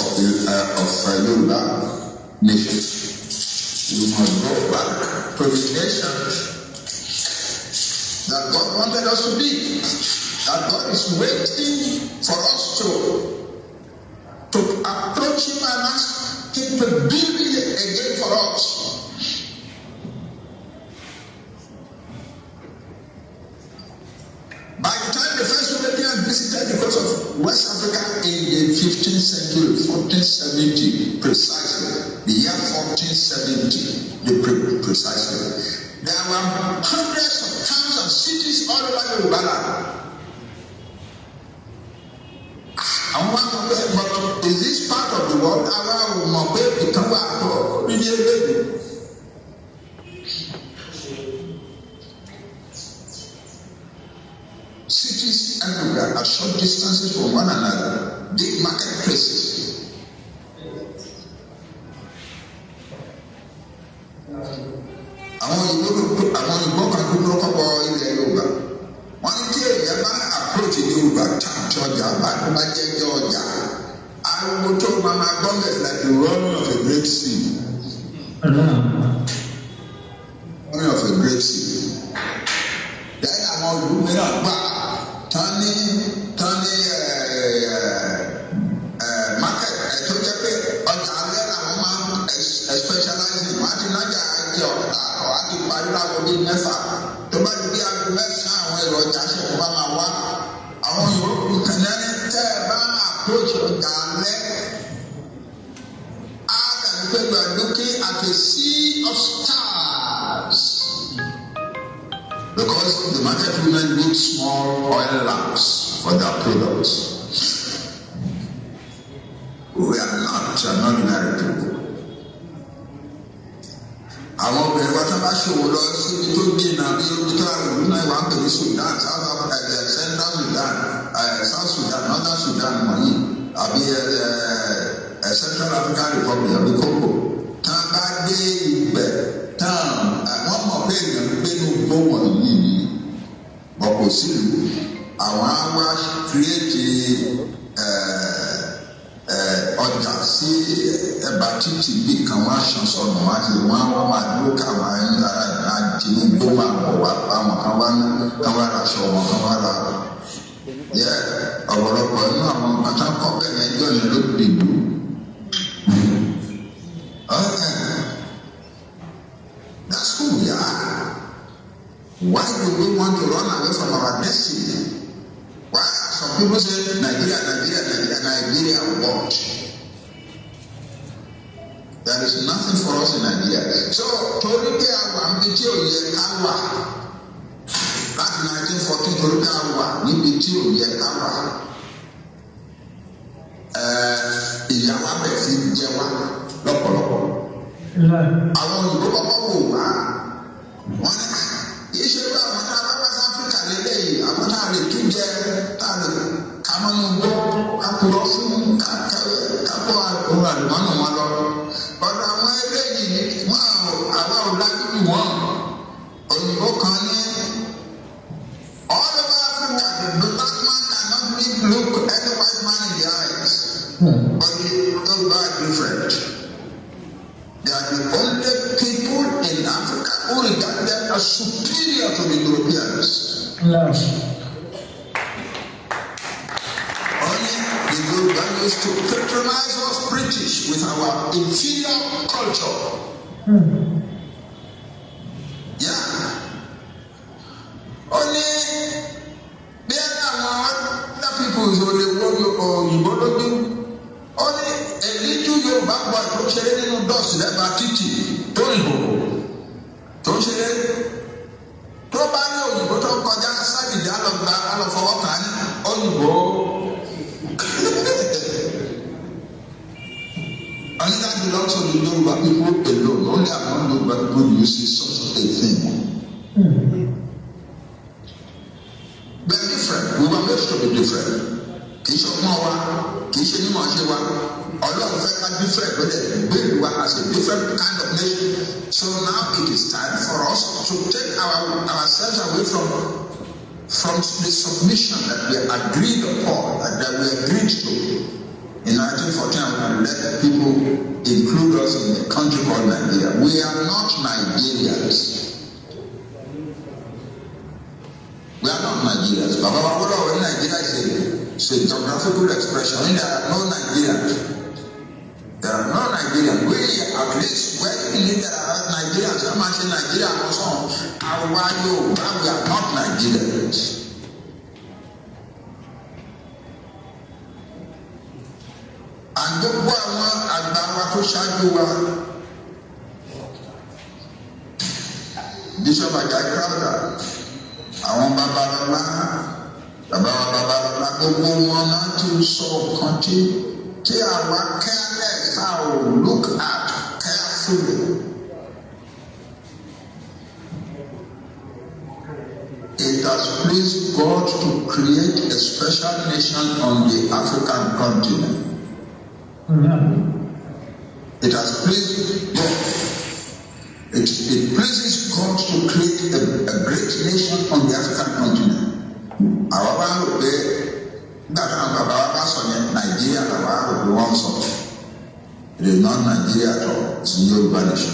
Speaker 4: Yoruba nation. We must go back to the nation that God wanted us to be. That God is waiting for us to approach Him and ask Him to build it again for us. By the time the first Europeans visited the coast of West Africa in the 15th century, 1470 precisely, the year 1470, precisely, there were hundreds of towns and cities all over Yorùbá land. Àwọn wá sọ pé, "But is this part of the world?" Àwa ò mọ̀ pé ìkan wà tó orílẹ̀ èdè. Cities everywhere at short distances from one another, big marketplaces. Àwọn òyìnbó kan dúró kọ́kọ́ ilẹ̀ Yorùbá. Wọ́n ní tí èèyàn bá approach Yorùbá town, tí ọjà bá tó bá jẹ́ jẹ́ ọjà, ariwo tó máa ma gbọ́ bẹ̀ like the roaring of a great sea. Roaring of a great sea. Then àwọn ìlú mìíràn gbà tán ní market ẹ̀ tó jẹ́ pé ọjà alẹ́ làwọn máa ń specialize in. Wọ́n á ti nájà jẹ ọ̀tà, ọ̀ á ti parí láago bíi 6. Tó bá di bí aago 9, àwọn èrò ọjà ṣe kó bá máa wá. Àwọn yòókù kànáà ní tẹ́ ẹ bá approach ọjà alẹ́, á dàbí pé you are looking at a sea of stars, because the market women need small oil lamps for their products. We are not an ordinary people. Àwọn obìnrin wa tó bá ṣòwò lọ síbi tó dènà bí omi tó àwọn ìlú náà wà ń pè ní Sudan, South Africa, Central Sudan, South Sudan, Northern Sudan wọ̀nyí, àbí Central African Republic àbí Congo. Tán bá dé ibẹ̀ tán, wọ́n mọ̀ pé èèyàn ń gbénu gbó wọ̀nyí bọ̀, kò sílùú. Àwọn á wá create ọjà sí ẹ̀bá títì bí kan, wọ́n á ṣan sọnù, wọ́n á ṣe wọ́n á wọ́n máa dúró káwọn ará Tinubu máa wọ̀ wá bá wọn, kán wá ra aṣọ wọn, kán wá ra yẹ. Ọ̀pọ̀lọpọ̀ nínú àwọn nǹkan tá kọ́ bẹ́ẹ̀ yẹn jọ yẹn ló dìbò. Okay. That's who we are. Why do we want to run away from our destiny? Why some people say Nigeria, Nigeria, Nigeria, Nigeria what? There is nothing for us in Nigeria. So torí pé a wà níbi tí ò yẹ ká wà láti 1914, torí pé a wà níbi tí ò yẹ ká wà, ìyà wa bẹ̀ sí jẹ wá lọ́pọ̀lọpọ̀. Àwọn òyìnbó kọ́kọ́ wò wá. who regard them as superior to the Europeans. Only the Yoruba used to patronize us British with our inferior culture. Yeah. Only bí àwọn other people ò lè wọ òyìnbó lójú. Ó ní èlíjú Yorùbá boy tó ń ṣeré nínú dust lẹ́bàá títì tó ìbò tó ń ṣeré. Tó bá ní òyìnbó tó ń kọjá sábìdì alọ́gba alọ́fọwọ́ kàn ní òyìnbó. Only that belongs to the Yoruba people alone. Only among Yoruba people do you see such a thing. We are different. We were made to be different. Kì í ṣe ọgbọ́n wa, kì í ṣe mímọ̀ ṣe wa. Ọlọ́run fẹ́ ká different ló dẹ̀ build wa as a different kind of nation. So now it is time for us to take ourselves away from the submission that we agreed upon, that we agreed to in 1914, and let the people include us in the country called Nigeria. We are not Nigerians. We are not Nigerians. Baba Awolowo in Nigeria is a geographical expression. There are no Nigerians. There are no Nigerians. We at least where you believe there are Nigerians, I'm actually Nigeria and so on. Àwa Yorùbá, we are not Nigerians. Àgbogbo àwọn àgbà wa tó ṣáájú wa, Bishop Ajayi Crowther, àwọn Babalọlá, bàbá wa Babalọlá, gbogbo wọn náà ti sọ nǹkan tí àwa careless a ò look at carefully. It has pleased God to create a special nation on the African continent. It has pleased God. It pleases God to create a great nation on the African continent. Àwa wá rò pé nígbà táwọn bàbá wa bá sọ yẹn, Nàìjíríà làwa rò pé wọ́n sọ. It is not Nigeria at all. It's Yoruba nation.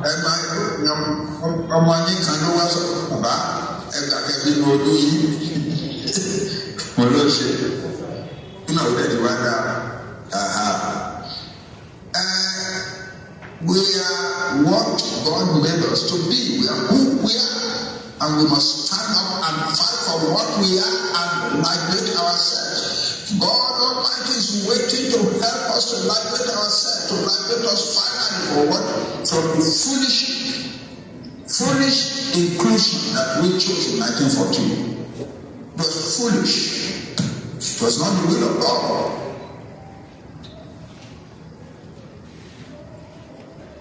Speaker 4: Ẹ máa ọmọ yín kan ló wá sọ, bàbá ẹ gbà kẹbí ní ojú yín, mo ló ṣe nínú ọ̀rẹ́ ti wá dá. We are what God made us to be. We are who we are, and we must stand up and fight for what we are and liberate ourselves. God Almighty is waiting to help us to liberate ourselves, to liberate us finally for what? From the foolish inclusion that we chose in 1914. It was foolish. It was not the will of God.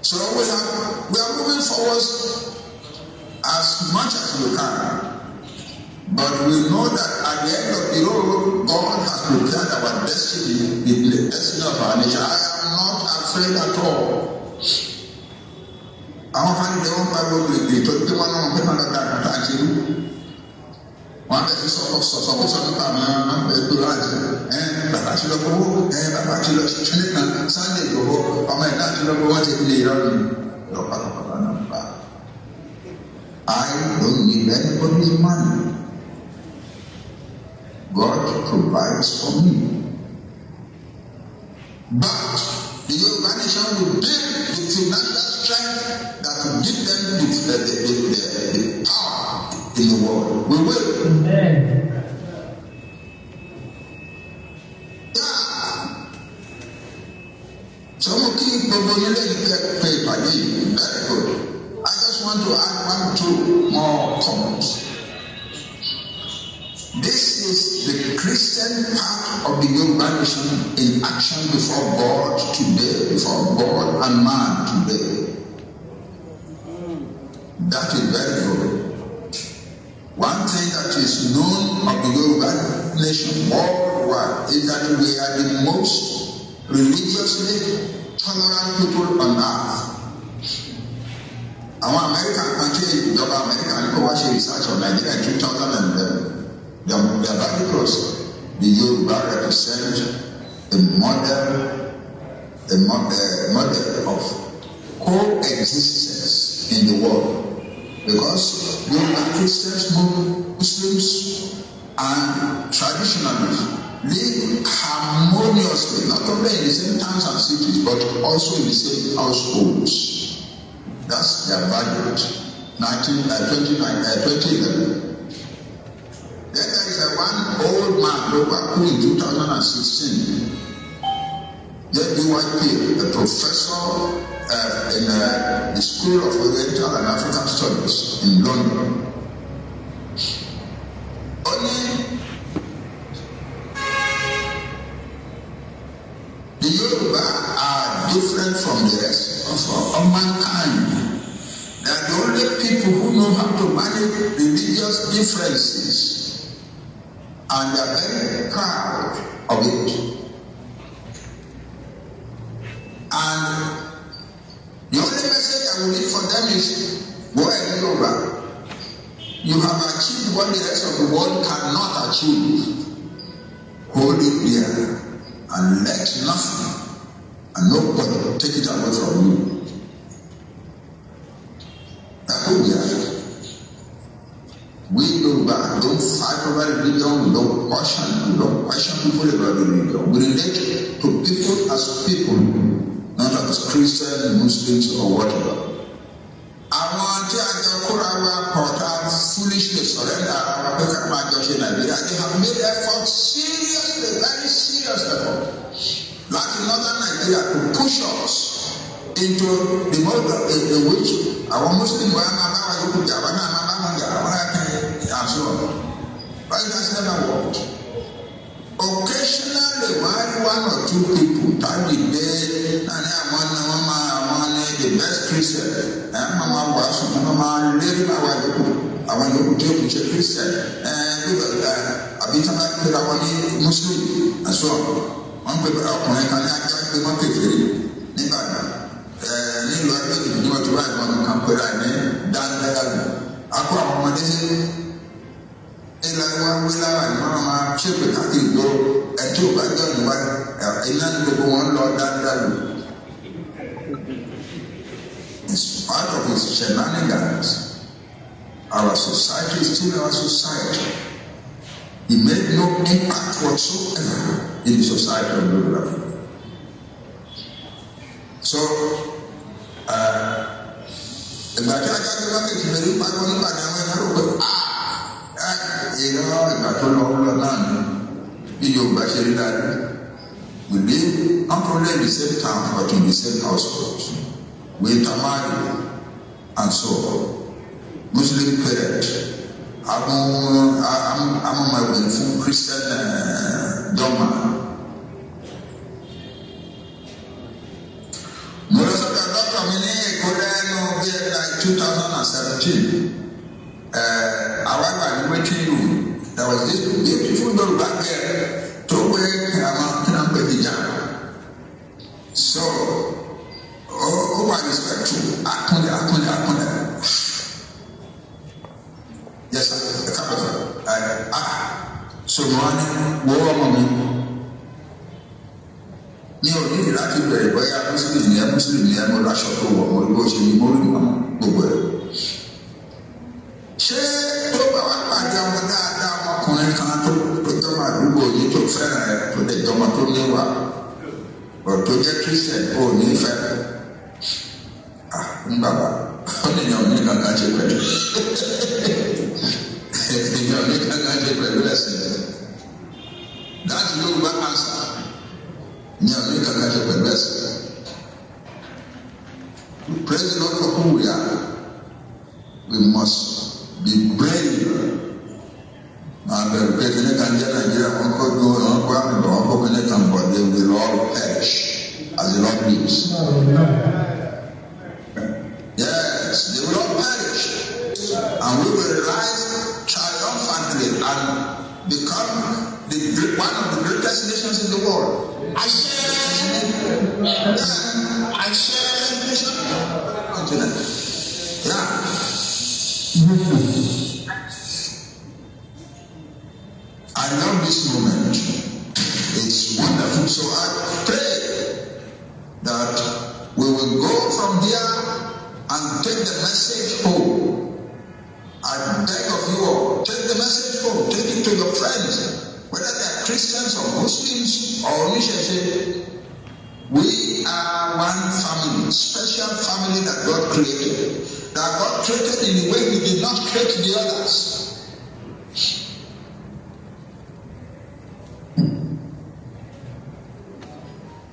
Speaker 4: So we are moving forward as much as we can. But we know that at the end of the road, God has prepared our destiny, the destiny of our nation. I am not afraid at all. Àwọn fanilẹ̀ wọn pariwo gbègbè tó gbé wọn náà pé máa lọ da àkàtà àṣírí. Wọn bẹ ti sọkọsọ nípa àwọn ọmọ ẹgbẹ́ láti ẹ bàbá ti lọ gbowó, ẹ bàbá ti lọ ṣẹlẹ̀ kan Sunday Igboho ọmọ ẹ̀ náà ti lọ gbowó, ti lè rọrùn lọ pátápátá náà bá. I don't need anybody's money. God provides for me. But the Yoruba nation will build the financial strength that will give them the power in the world. We will.
Speaker 5: Amen.
Speaker 4: Yeah. So mo kí gbogbo yín lẹ́yìn pé ìpàdé yìí, very good. I just want to add one, two more comments. This is the Christian part of the Yoruba nation in action before God today, before God and man today. That is very good. One thing that is known of the Yoruba nation worldwide is that we are the most religiously tolerant people on earth. Àwọn Amẹ́ríkà kan tí ìjọba Amẹ́ríkà ní kó wá ṣe research on Nigeria in 2011, their verdict was the Yoruba represent a model of coexistence in the world because Yoruba Christians, Muslims and traditionalists live harmoniously, not only in the same towns and cities but also in the same households. That's their verdict. 19, 29, 2011. Then there is a one old man who was in 2016. J.B.Y. Peel, a professor in the School of Oriental and African Studies in London. Ó ní the Yoruba are different from the rest of mankind. They are the only people who know how to manage religious differences, and they are very proud of it. And the only message I will leave for them is, go ahead, Yoruba. You have achieved what the rest of the world cannot achieve. Hold it dear and let nothing and nobody take it away from you. That's who we are. We Yoruba don't fight over religion, we don't question people about religion. We relate to people as people, not as Christians, Muslims, or whatever. Àwọn tí a jọ kóra wa pọ̀ tá a foolishly surrender ara wa pé ká máa jọ ṣe Nàìjíríà, they have made effort, seriously, very serious effort, láti northern Nigeria to push us into the mode in which àwọn Muslim wa máa bá wa yòókù jà, àwọn náà máa bá wọn jà, àwọn náà kẹ́ and so on. But it has never worked. Occasionally, wọ́n á rí one or two people tàbí dé náà ní àwọn ní wọ́n máa àwọn ní the best Christian ẹ̀ máa máa wàásù, wọ́n máa lérí máa wà yòókù, àwọn yòókù tí ó kù ṣe Christian ẹ̀ gbọ́dọ̀ ẹ̀ àbí tí wọ́n bá pera wọn ní Muslim and so on. Wọ́n pè ọkùnrin kan ní ajá pé wọ́n kèfèrí nígbàdàn ẹ̀ nílùú ẹgbẹ́ ìdìbò tí wọ́n ti wá ìbọn kan pera ní dáńdáńdá akọ àwọn ọmọdé ilẹ̀ wa wí lára ní wọn máa ṣépè káàkiri ìgboro ẹtí ò bá jọ ìwà iná ní gbogbo wọn lọ dáadáa lò. In spite of its shenanigans, our society is still our society. It made no impact whatsoever in the society of Yoruba. So, ìgbà tí ajá tó bá kejì bẹ̀rẹ̀ pariwo nígbà tí àwọn ẹ̀rọ rò pé ìrọ̀ ìgbà tó lọ lọ náà ni bí Yorùbá ṣe rí dáadáa. We live not only in the same town but in the same household. We intermarry and so on. Muslim parent àwọn ọmọ ẹgbẹ́ fún Christian dọ́mà. Mo lọ sọ́dọ̀ dọ́kítà mi ní Èkó lẹ́nu bí ẹ like 2017. Àwa gbà ní waiting room, there was this beautiful Yoruba girl tó wé àwọn kí náà pè hijab. So ó wà respectful, akúnlẹ̀ akúnlẹ̀ akúnlẹ̀. Yes sir, ẹ káàbọ̀ sir. Ẹ ah, so mo wá ní wo ọmọ mi ní òní láti bẹ̀rẹ̀ bóyá Muslim ni ẹ, Muslim ni ẹ, mo láṣọ tó wọ̀, mo rí bó ṣe ní, mo rí mọ́ gbogbo ẹ̀. Ṣé tó bá wá pàdé ọmọ dáadáa, ọmọkùnrin kan tó jọmọ àdúgbò yìí tó fẹ́ràn ẹ, tó lè jọmọ tó níwà ọ̀ tó jẹ́ Christian, ó ní fẹ́? Ah, ń bàbá ó ní ìyàn ní kankan ṣe pẹ̀lú ìyàn ní kankan ṣe pẹ̀lú ẹ̀sìn. That's Yorùbá answer. Ìyàn ní kankan ṣe pẹ̀lú ẹ̀sìn. We praise the Lord for who we are. We must be brave. Máa bẹ̀rù pé kíní kan jẹ́ Nàìjíríà, wọ́n kó gbó, wọ́n kó àmì bọ̀, wọ́n kó kíní kan bọ̀, they will all perish as the Lord lives. Yes, they will all perish. And we will rise triumphantly and become one of the greatest nations in the world.
Speaker 5: Àṣẹ. Àṣẹ.
Speaker 4: Continent. Yeah. I love this moment. It's wonderful. So I pray that we will go from here and take the message home. I beg of you all, take the message home, take it to your friends, whether they are Christians or Muslims or Oníṣẹ̀ṣe. We are one family, special family that God created. That God created in a way He did not create the others.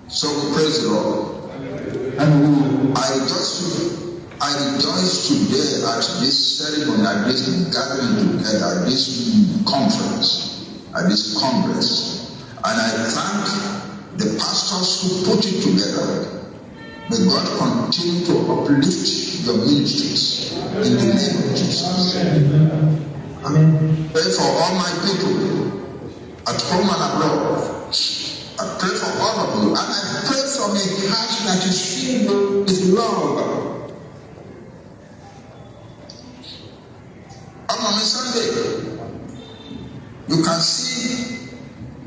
Speaker 4: So we praise the Lord. I rejoice today at this ceremony, at this gathering together, at this conference, at this congress. And I thank the pastors who put it together. May God continue to uplift your ministries in the name of Jesus.
Speaker 5: Amen.
Speaker 4: Pray for all my people at home and abroad. I pray for all of you, and I pray from a heart that is filled with love. On a Sunday, you can see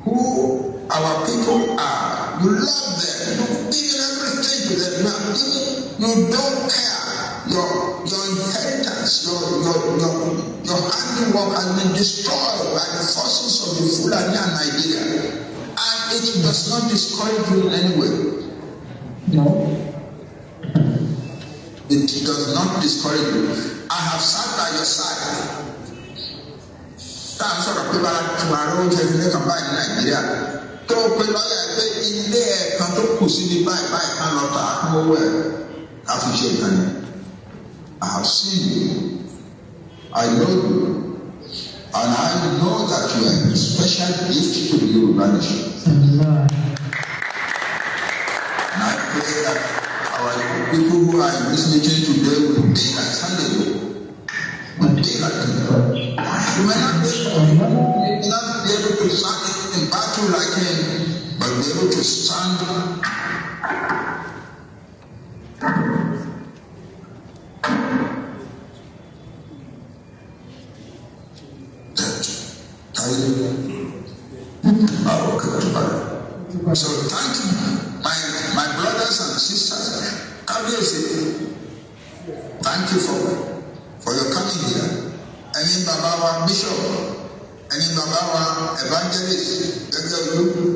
Speaker 4: who our people are. You love them. You've given everything to them. You have given. You don't care. Your inheritance, your handiwork has been destroyed by the forces of the Fulani and Nigeria. And it does not discourage you in any way.
Speaker 5: No.
Speaker 4: It does not discourage you. I have sat by your side. Tá a sọ̀rọ̀ pé bára tu ara oúnjẹ ilé kan báyìí ní Nàìjíríà tó o pe lọ́ọ̀yà pé ilé ẹ̀ kan tó kù sí ní báyìí báyìí kan lọ tà á kún owó ẹ̀ ká fi ṣe nǹkan yẹn. I have seen you. I know you. And I know that you are a special gift to the Yoruba nation.
Speaker 5: Amen.
Speaker 4: And I pray that our people who are in this meeting today will be like Sunday. Will be like him. You may not be able to stand in battle like him, but be able to stand that. So thank you, my brothers and sisters. Kábíyèsí, thank you for your coming here. Ẹ̀yin bàbá wa bishop, ẹ̀yin bàbá wa evangelist, gẹ́gẹ́ olú,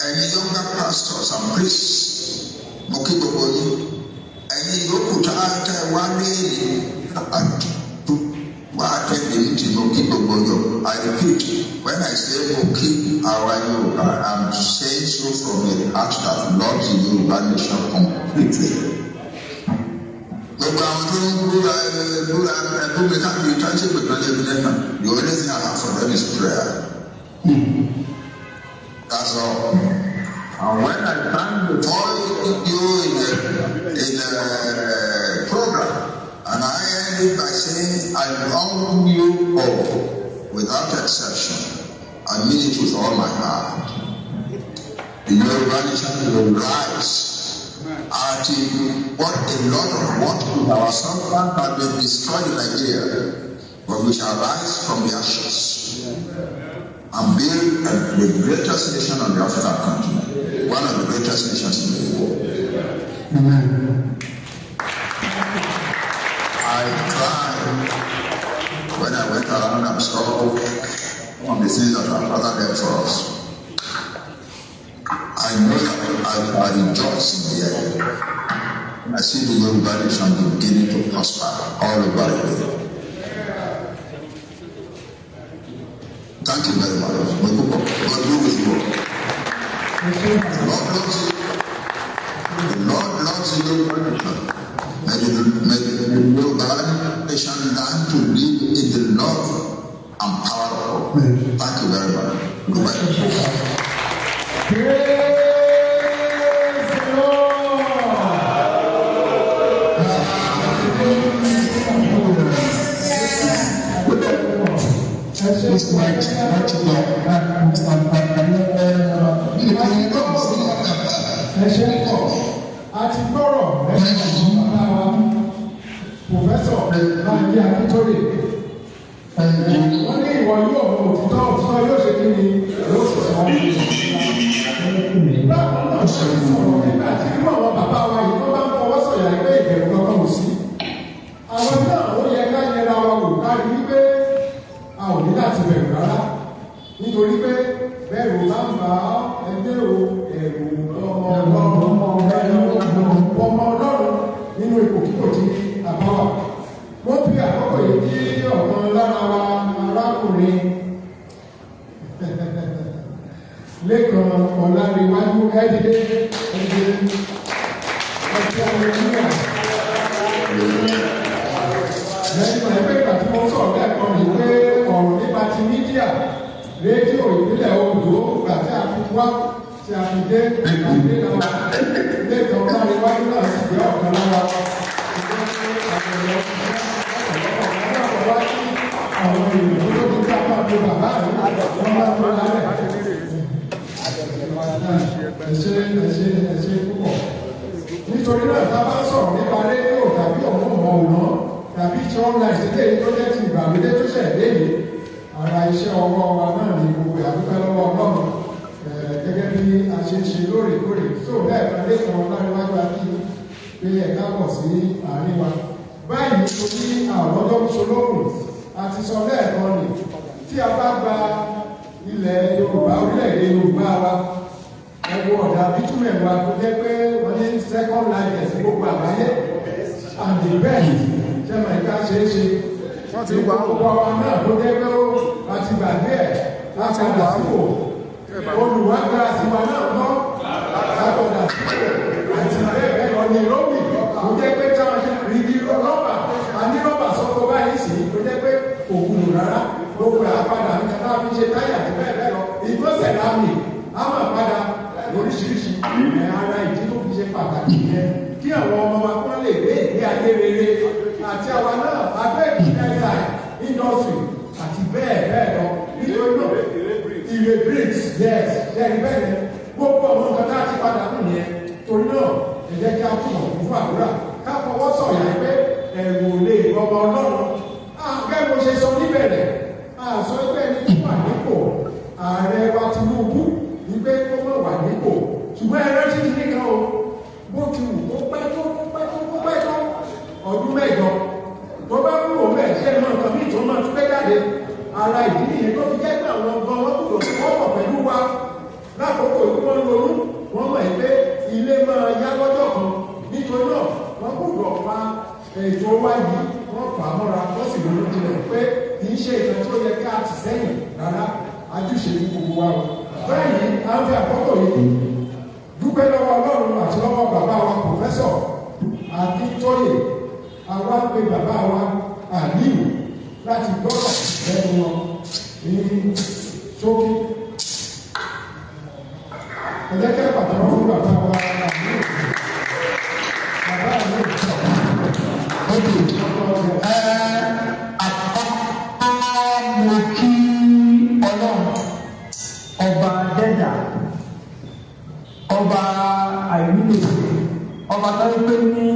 Speaker 4: ẹ̀yin younger pastors and priests, mo kí gbogbo yín. Ẹ̀yin yòókù tá a tẹ wá léèrè àti wá tẹ̀lé ní ti mo kí gbogbo yín. I repeat, when I say mo kí our Yorùbá, I'm saying so from a heart that loves the Yorùbá nation completely. Gbogbo àwọn tó ń búra búra ẹbú mi káàkiri tó ń ṣe pé kan lébi lẹ́kàn, the only thing I have for them is prayer. That's all. And when I stand before you in a program, and I end it by saying, I love you all, without exception. I mean it with all my heart. The Yoruba nation will rise. Àti what a lot of what our substance has been destroyed in Nigeria, but we shall rise from the ashes and build the greatest nation on the African continent, one of the greatest nations in the world.
Speaker 5: Amen.
Speaker 4: I cried when I went around and saw some of the things that our father did for us. I know that I rejoice in the end. I see the Yoruba nation beginning to prosper all over again. Thank you very much. God be with you. The Lord loves you. The Lord loves the Yoruba nation. May the Yoruba nation learn to live in the love and power of God. Thank you very much. Goodbye.
Speaker 3: Praise the Lord.
Speaker 5: This night, not
Speaker 1: Nítorí pé bẹ́ẹ̀rù bá ń bá ẹgbẹ́ o, ẹ̀rù ọmọ Ọlọ́run, ọmọ Ọlọ́run nínú ipòkípò tí a bá wà. Mo fi àkókò yìí kí ọ̀kan lára wa, arákùnrin Lékan Ọláréwájú. Ẹ dìde, ẹ dìde, ẹ dìde. Lẹ́yìn ẹgbẹ́ ìgbà tí wọ́n sọ̀rọ̀ lẹ́ẹ̀kan rí pé ọ̀rọ̀ nípa ti media, rédíò ìpínlẹ̀ Oǹdó, ìgbà tí a fi wá tí a fi dé ìpàdé náà, Lékan Ọláréwájú náà sì jẹ́ ọ̀kan lára àwọn èèyàn tó ti ká máa fi bàbá rẹ̀ wọ́n máa tó lálẹ́. Ẹ ṣé, ẹ ṣé, ẹ ṣé púpọ̀. Nítorí náà, tá a bá sọ̀rọ̀ nípa rédíò tàbí ọ̀mọ̀ọ̀mọ̀ràn tàbí tí online sílé tó jẹ́ ti ìgbàlódé tó ṣẹ̀ dé yìí, ara iṣẹ́ ọwọ́ wa náà ní gbogbo. Àdúpẹ́ lọ́wọ́ Ọlọ́run gẹ́gẹ́ bí a ṣe ń ṣe lóòrèkóòrè tó lẹ́ẹ̀kan. Lékan Ọláréwájú àti pé ẹ káàbọ̀ sí àárín wa báyìí. Torí àwọn ọjọ́ ṣolókùn a ti sọ lẹ́ẹ̀kan nì, tí a bá gba ilẹ̀ Yorùbá, orílẹ̀-èdè Yorùbá wa, ẹ wo ọ̀dà bitumen wa tó jẹ́ pé wọ́n ní second largest gbogbo àgbáyé and the best. Ṣé màá ká ṣe é ṣe
Speaker 2: Wọ́n ti wà ó.
Speaker 1: gbogbo wa náà tó jẹ́ pé ó láti gbàgbé ẹ̀ láti padà sípò olùwàgbà tiwa náà kọ́ lápadà sípò àti bẹ́ẹ̀ bẹ́ẹ̀ lọ ní rọ́bì tó jẹ́ pé táwọn ṣe rígi rọ́bà, a ní rọ́bà sọ́kọ báyìí sí tó jẹ́ pé kò wúlò rárá. Gbogbo ẹ̀ apádà ní kátà fi ṣe táyà àti bẹ́ẹ̀ bẹ́ẹ̀ lọ. Ìgbọ́nsẹ̀ láàmì á máa padà lóríṣiríṣi ẹ̀. Ara ìdí tó fi ṣe pàtàkì yẹn, kí àwọn ọmọ wa kán lè gbé ìgbé ayé rere, àti àwa náà abẹ́ ìgbésẹ̀ industry àti bẹ́ẹ̀ bẹ́ẹ̀ lọ. Nítorí náà, ìrè bricks, yes, ṣẹ́ni bẹ́ẹ̀ ni gbogbo àwọn nǹkan tá a ti padà nù yẹn. Torí náà, ẹ jẹ́ kí a túbọ̀ kún fún àdúrà, ká fọwọ́ sọ̀yà pé ẹ̀rù ò lè ọmọ Ọlọ́run. Àgẹ́ mo ṣe sọ níbẹ̀rẹ̀, àsọ pé ẹni tó wà nípò, ààrẹ wa Tinubu, wípé kó má wà nípò, ṣùgbọ́n ẹ rántí kí nìkan o, bó ti wù kó pẹ́ tó, kó pẹ́ tó, kó pẹ́ tó, ọdún 8 tó bá kúrò bẹ́ẹ̀, ṣé ẹ mọ nǹkan míì tó máa tún gbé jáde? Ara ìdí nìyẹn tó fi jẹ́ pé àwọn ọgbọ́n wọn kúrò wọ́pọ̀ pẹ̀lú wa lákòókò tí wọ́n ń ronú. Wọ́n mọ̀ pé ilé máa yá lọ́jọ́ kan. Nítorí náà, wọ́n gbọ́dọ̀ fa ètò wa yìí, wọ́n fà á mọ́ra, wọ́n sì ronú jinlẹ̀ pé kì í ṣe ìtàn tó yẹ ká tì sẹ́yìn rárá. Ajúṣe ní gbogbo wa o. Báyìí, à ń fi àkókò yìí dúpẹ́ lọ́wọ́ Ọlọ́run àti lọ́wọ́ bàbá wa, Professor Akíntóyè. Àwa ń pe bàbá wa Àlíù láti gbọ́rọ̀ lẹ́nu wọn ní ṣókí. Ẹ jẹ́ kí a pàtẹ́wọ́ fún bàbá wa Àlíù, bàbá Àlíù.
Speaker 5: Àkọ́kọ́, mo kí Ọlọ́run ọba dẹ́dà, ọba àìnílèsè, ọba tó ń pè ní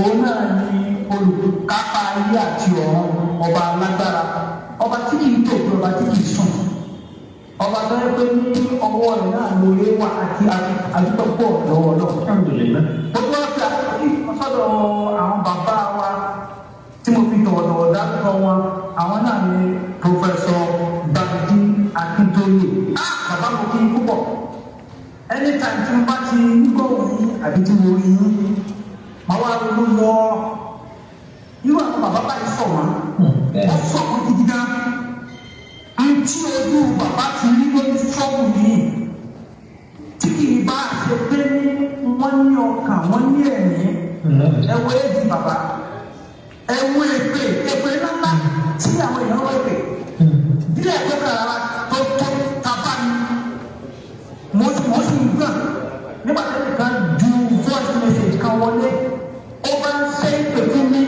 Speaker 5: òun náà ní olùkápá ayé àti ọ̀run, ọba alágbára, ọba tí kìí tòkè, ọba tí kìí sùn, ọba tó ń pè ní ọwọ́ rẹ̀ náà lórí wà àti àdúgbò pọ̀ lọ́wọ́ lọ́wọ́. Mo tún wá fi àkókò sọ́dọ̀ àwọn bàbá wa tí mo fi tọ̀wọ̀tọ̀wọ̀ dárúkọ wọn. Àwọn náà ni Professor Banji Akintoye. Ah, bàbá, mo kí n púpọ̀. Anytime tí mo bá ti ń gbọ́ yín àbí tí mo rí yín, màá wá ronú lọ irú àwọn bàbá báyìí. Sọ wọn, wọ́n sọ wọn gidi gan. Ntí ojú bàbá ti rí lórí sọ́ọ̀bù yìí, tí kì í bá ṣe pé ní wọ́n ní ọkàn, wọ́n ní ẹ̀mí. Ẹ̀wọ̀ èjì bàbá, ẹ̀wọ̀ èpè, èpè ńláńlá tí àwọn èèyàn wọ̀, èpè díẹ̀ tó kàrà tó tó tàbá ni mo sì ń gbọ̀n nígbà tí ẹnìkan ju voice message kan wọlé. Ó bá ń ṣe ìpè fún mi,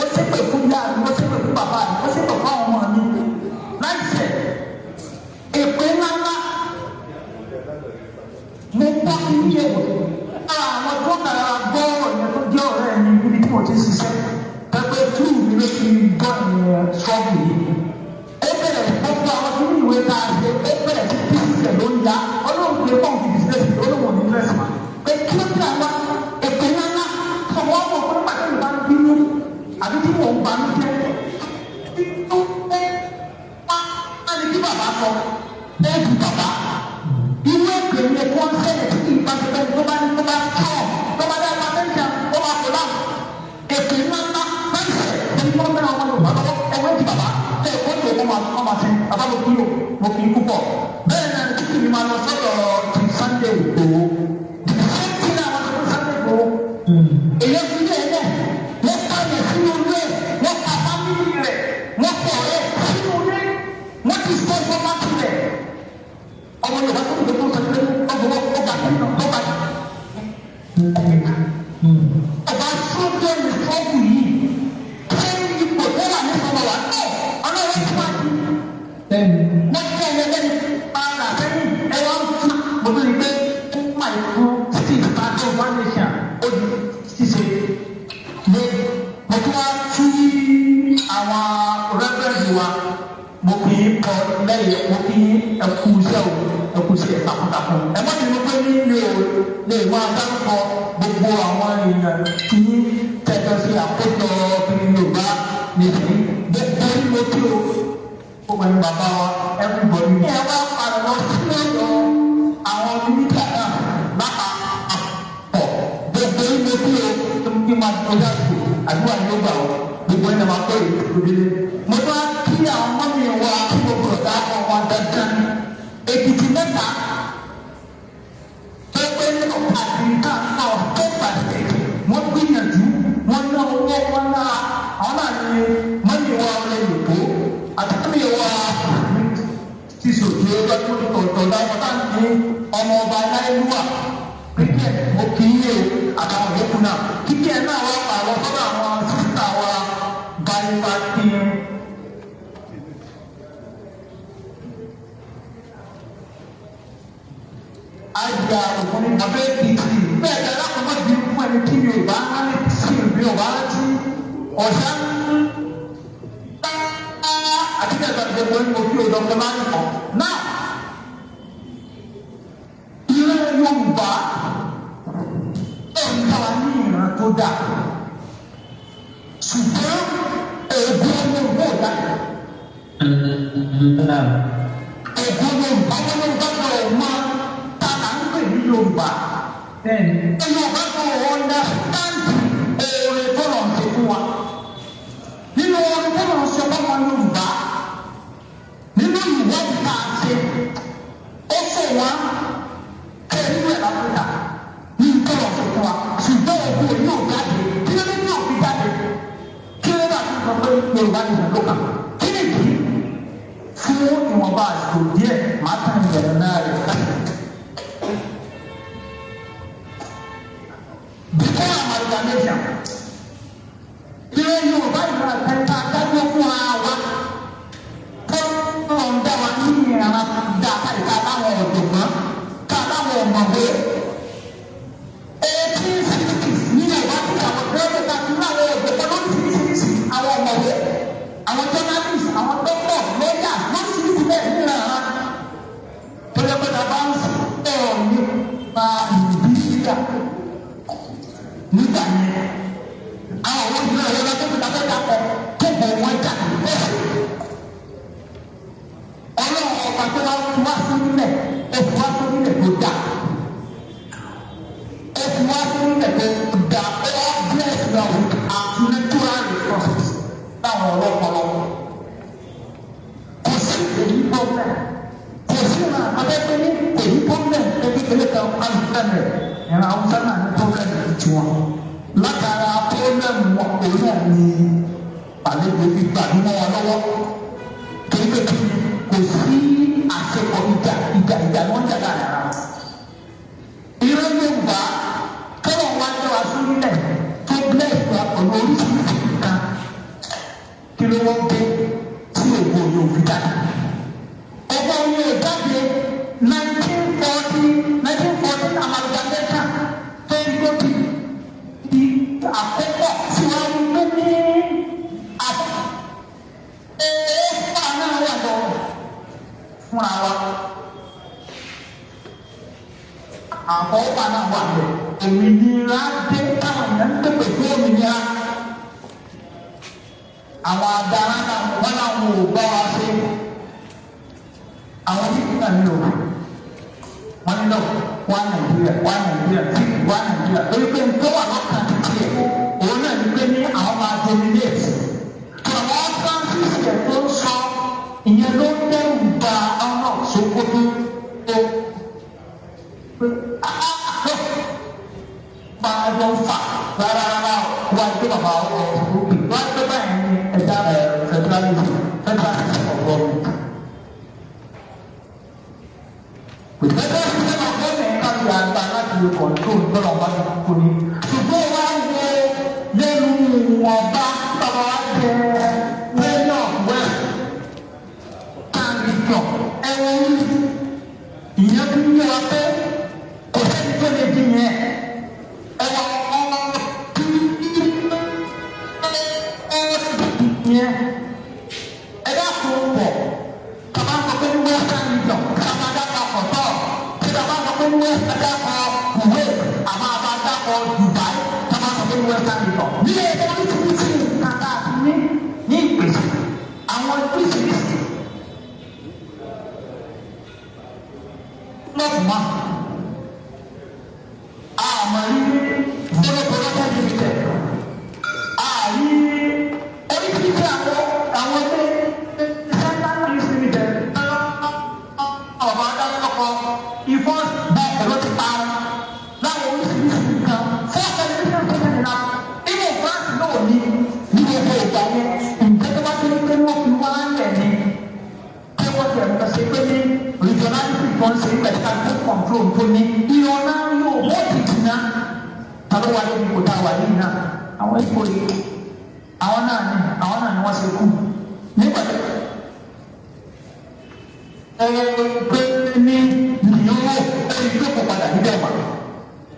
Speaker 5: ó ṣépè fún ìyá mi, ó ṣépè fún bàbá mi, ó ṣépè fún àwọn ọmọ mi láìsẹ̀, èpè ńláńlá. Mo gbọ́ kí ní ẹ̀wọ̀ àwọn tó kàrà gbọ́ ọ̀rọ̀ yẹn tó jẹ́ ọ̀rẹ́ mi níbi tí mo ti ń ṣiṣẹ́ pẹpẹ tú mi ló ti gbọ́ ìyẹn ṣọ́ọ̀bù yìí. Ó bẹ̀rẹ̀ gbogbo àwọn tó ní ìwé tá a ṣe, ó bẹ̀rẹ̀ sí pieces ẹ̀ ló ń ya. Ọlọ́run pé pọ́ùn fi business, olóhùn ò ní interest ma pé kí ló dé. Àwa èpè ńláńlá sọ̀rọ̀ ọmọ fún nígbà tí mo bá ń bínú àbí tí mò ń banú jẹ́, á ní kí bàbá sọ. Éèdì bàbá irú èpè ní ẹ̀kọ́ ń ṣẹlẹ̀ tí kì í bá ṣe bẹ́ẹ̀ tó bá ní tó bá tọ̀ tó bá dá ẹ̀ka tẹ́ńṣà ó máa kó láàmú. Èpè ńlá ńlá pẹ́ńsẹ̀ ẹni tó ń bẹ̀rẹ̀ ọmọ Yorùbá lọ́wọ́ ẹ̀wọ́ èdè bàbá ẹ̀ kó tó kó máa kó máa ṣe bàbá mo kí o mo fi kú pọ̀. Bẹ́ẹ̀ náà ni títí mi máa lọ sọ́dọ̀ ti Sunday Igboho. The same thing náà wọ́n sọ fún Sunday Igboho. Èyí fi ilé ẹ̀ náà wọ́n pa ẹ̀ sínú ilé wọ́n pa fámìlì rẹ̀ wọ́n pọ̀ ẹ̀ sínú ilé wọ́n ti sọ ìfọ́nmá tilẹ̀. Ọmọ Yorùbá tó kù tó sọ pé ọgbọ̀n ọgbà ọgbà ọba sóde ìfọ́kù yìí ṣé ipò tó wà ní sọmọ wa náà ọlọ́run tí wàá di wọ́n tẹ́ ẹ lẹ́nu ara sẹ́yìn ẹ wá ń fún mo tó ní pé ó mà fún steve pàtó one nation ó di ṣíṣe mo mo tún wá tú àwọn rẹ́fẹ̀rẹ̀sì wa mo kì í kọ lẹ́yìn mo kì í ẹkú iṣẹ́ o ẹkú iṣẹ́ takuntakun ẹ má bínú pé ní mi ò lè máa dárúkọ gbogbo àwọn èèyàn tí tẹ̀tọ̀ sí àkójọ kiri Yorùbá nìyí gbogbo ní mo kí o ó wà ní bàbá wa everybody. Ẹ wá padà lọ sí ọ̀dọ̀ àwọn mínísítà náà lápapọ̀ gbogbo ní mo kí o tó ń kí máa tọ́jú àsìkò àdúrà ni ó gbà ọ́ gbogbo ẹni máa kọ́ èyí tó délé. Mo bá kí àwọn mọ́mí wa kí gbogbo ọ̀dà àwọn dandan Èkìtì mẹ́ta tó pé ní àdìgbà náà tó pàṣẹ wọ́n gbìyànjú wọ́n ná owó wọn ná àwọn náà ní mọ́mí wa ọ̀rẹ́ yòókù àti mọ́mí wa sísò tí ó bá tó tọ̀tọ̀ láwọn tá ní ọmọ ọba aláìlúwà kíkẹ́ mo kì í yé àtàwọn yòókù náà kíkẹ́ náà wá pààrọ̀ sọ́dọ̀ àwọn sísá wa báyìí kí n. Àjà òfin abẹ́ Èkìtì bẹ́ẹ̀ ni alákọ̀ọ́kọ́ di fún ẹni tí Yorùbá rántí Yorùbá rántí ọ̀sán àti bẹ́ẹ̀ bá gbogbo ẹni mo fi òdò ọ̀pẹ máa ń kọ́. Náà ilé Yorùbá ẹ̀ ń tà wá ní ìran tó dáa ṣùgbọ́n ègún Yorùbá ò dáa. Ègún Yorùbá wọn Yorùbá kan ò mọ ta là ń pè ní Yorùbá. Yorùbá kan ò understand oore tó lọ ṣe fún wa. Nínú oore tó lọ ṣe fún wa Yorùbá nínú ìwádìí tá a ṣe ó fò wá kẹ́rì rẹ̀ láfíríkà ní tó lọ ṣe fún wa ṣùgbọ́n òkú òní ò jáde kí ló dé ní òfin jáde kí ló dé àti sọ pé Yorùbá ní ìlú kan kí ni ìdí fún ìwọ̀nba àsìkò díẹ̀ máa tàn ìbẹ̀rẹ̀ náà rẹ̀ before amalgamation ilé Yorùbá ìlú àtẹ̀tà dájú fún wa tó ń dá wa ní ìran dá káyìíká láwọn ọ̀jọ̀gbọ́n ká láwọn ọ̀mọ̀wé 1860s ní Yorùbá tí àwọn gírẹ́dẹ̀ ká ti ní àwọn ọ̀jọ̀gbọ́n lóríṣiríṣi àwọn ọ̀mọ̀wé àwọn journalist àwọn doctor lawyer lóríṣiríṣi bẹ́ẹ̀ ní ìran tó yẹ pé ta bá ń sọ̀rọ̀ nípa ìbílẹ̀ nígbà yẹn àwọn òun ìlú ẹ̀rọ lọ́jọ́ tó dábẹ́ dàpọ̀ tó bọ̀ wọ́n jáde bẹ́ẹ̀. Ọlọ́run ọba tó wá fi wá sórílẹ̀ ó fi wá sórílẹ̀ tó dà ó fi wá sórílẹ̀ tó dà ó wá bless wa with our natural resources láwọn ọlọ́pọlọ. Kò sí èyí problem kò sí ìrìn abẹ́pẹ́ ní èyí problem kékeré kan alùpùpù ìrìn Haúsá náà ní problem tiwọn látara problem wọn òun náà ní àlejò fi gbàdúrà wọn lọ́wọ́ torí pé kí ni kò sí àṣepọ̀ ìjà ìjà ìjà ni wọ́n ń jà láàrin ara wọn. Ìran Yorùbá tọ́lọ̀ wá jẹ́ wa sórílẹ̀ tó bless wa pẹ̀lú oríṣiríṣi nǹkan kí ló wọ́n dé tí ògo yóò fi jáde. Ògo yóò jáde 1940 1914 amalgamation tó ń gbóbi di àkópọ̀ tí wọ́n ń gbé ní àkópọ̀ náà wà lọ fúnra wa. Àkópọ̀ náà wà lọ. Òmìnira dé táwọn èèyàn ń pèpè fún òmìnira. Àwọn adarí náà wọ́n láwọn ò bá wa ṣe. Àwọn náà ní o. Wọ́n ní lọ wá Nàìjíríà, wá Nàìjíríà, tí wá Nàìjíríà torí pé nǹkan wà lọ́kàn tiẹ̀ òun náà ní pé ní àwọn máa dominate. Àwọn Francis ẹ̀ tó ń sọ ìyẹn ló ń dẹ́rù ba ọ̀nà Sókótó tó pé máa lọ fà rárá rárá wá gbé bàbá ọkọ̀ òkè wá gbé báyìí ní ẹ̀dá federalism, federalism of government. With federal system of government kárí àgbà láti lè control lọ́nà ọba tó kú ni. Ṣùgbọ́n wá wo lẹ́nu ọba bàbá wa jẹ premier west region ẹ̀wọ̀n ìyẹn tún yé wa pé kò sẹ́ni tó lè dín yẹn ẹ̀wọ̀n ọmọ yẹn ẹ̀dá kò pọ̀ kàmá sọ pé ní western region kàmá dákọ̀ kọ̀tọ̀ tí kàmá sọ pé ní western dákọ̀ Kuwait àmọ́ àbá dákọ̀ Dubai kàmá sọ pé ní western region ní ẹ̀dá oríṣiríṣi nǹkan tá a ti ní ní ìpèsè àwọn oríṣiríṣi lọ́kùnmá àmọ́ rí bọ́lọ́bọ́lọ́ limited àrí oríṣiríṣi àwọn ilé central news limited ọ̀bà adájọ́kọ ìfọ́ bá ẹ̀rọ ti pa láwọn oríṣiríṣi nǹkan four television station ní inú France náà ní ní gbogbo ìgbà yẹn ǹjẹ́ tó bá dé pé wọ́n fi wá lẹ̀ ní pé wọ́n ti ẹ̀rọ ṣe pé ní regionality kan ṣe pẹ̀lú ká control tó ní ìrọ̀lá yóò wọ́n ti jìnnà ta ló wà lórí kò tá a wà yìí náà àwọn ipò yìí àwọn náà ni wọ́n ṣe kú nígbà tó ẹ pé ní ìyówó ẹni tó kò padà níbẹ̀ mà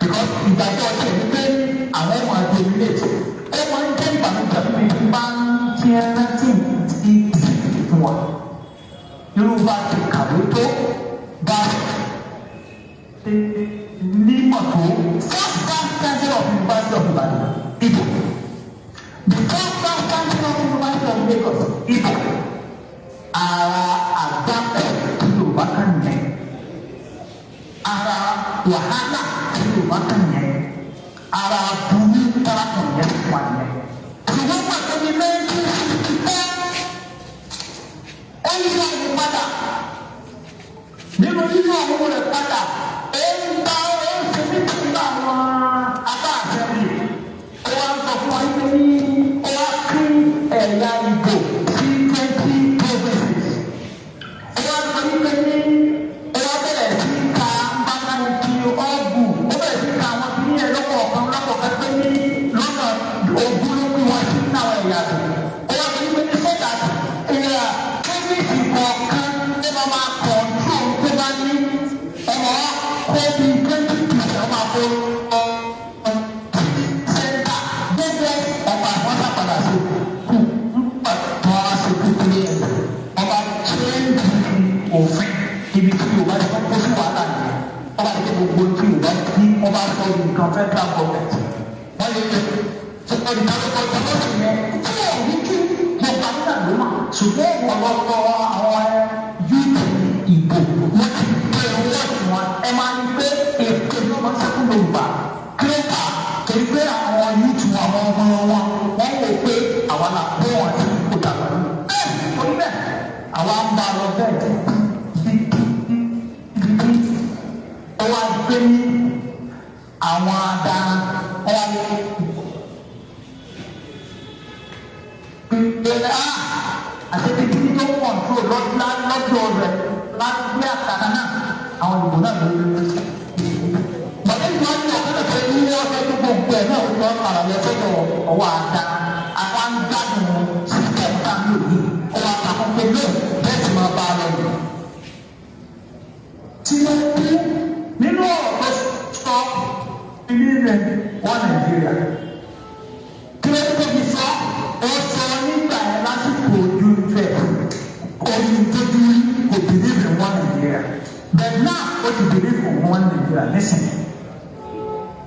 Speaker 5: because ìgbàgbọ́ ọ̀sẹ̀ ni pé àwọn ọmọ dominate ó máa ń jẹ́ ìbànújẹ́ fún mi tí bá ń tí ẹ rántí ti fún wa irú bá ti kàwé tó bá ti nímọ̀ tó first vice chancellor of University of Ibadan, Igbo. The first vice chancellor of University of Lagos, Igbo. Ara àgbàpọ̀ tí Yorùbá kan yẹn, ara wàhálà tí Yorùbá kan yẹn, ara burú tarakùn yẹn wà yẹn. Ṣùgbọ́n pàtó ní 1964 ó yí àwọn padà nínú yíyí àwọn rẹ̀ padà ó ń bá ó ń ṣe nítorí àwọn abá àṣẹwì ó wá ń sọ fún wa pé ní ó wá pín ẹ̀yà Ìgbò sí 20 provinces ó wá sọ wípé ní ó wá bẹ̀rẹ̀ sí ka Mbákàlíkì ọ̀gù ó bẹ̀rẹ̀ sí ka àwọn kìíní ẹ̀ lọ́kọ̀ọ̀kan lọ́kọ̀ọ̀kan pé ní lọ́nà 20 ló pín wọn sí náà ẹ̀yà tó ó wá sọ wípé ní so that ẹ̀yà province kọ̀ọ̀kan ó máa máa control tó bá ní ọmọ wa kó bí 20% ọmọ àpò sẹ́ńtà gbogbo ọba àwọn sápadà sí kú nígbà tó wá sí kúkúrú yẹn ọba change òfin ibi tí Yorùbá ti kó sí wàhálà nìyẹn ọba ti gbogbo tí Yorùbá ní ọba sọ nǹkan federal government wọ́n lè lè tó ọdún tó ọdún tó sì yẹn tí ò ní kí gbogbo àwọn náà ló mà ṣùgbọ́n ọ̀pọ̀lọpọ̀ àwọn youth Ìgbò wọ́n ti gbé owó wọn ẹ máa ń gbé ètò ló máa ń sẹ́kùn Yorùbá kí ló fà á torí pé àwọn youth àwọn ọmọ wọn wọ́n wò pé àwa là bó wọn ti kó dàgbà ní. Bẹ́ẹ̀ torí bẹ́ẹ̀ àwa ń bá a lọ bẹ́ẹ̀ títí ó wá gbé ní àwọn adaran ó wá ní pé àti títí tó kọ̀ǹtró lọ́dọ̀ rẹ̀ lágbé àkàrà náà àwọn ìbò náà ló ń lò. Bàbá ìlú ọdún ọ̀gbọ́n náà fẹ́ ní ọ̀fẹ́ tó gbogbo ẹ̀ náà lọ padà lọ sọ́dọ̀ ọwọ́ àdá àwọn ń gbádùn sísẹ̀mù tá a ń lò yìí ó wà kàkọ́ pé lóò bẹ́ẹ̀ sì máa bá a lọ yìí. Tinubu nínú ọ̀rọ̀ tó sọ ilé rẹ̀ wọ́n Nàìjíríà. Kí ló tó fi sọ? Ó sọ nígbà yẹn lásìkò ojú ìfẹ́ orí tójú kò believe in one Nigeria. But now ó ti believe in one Nigeria nísìnyí.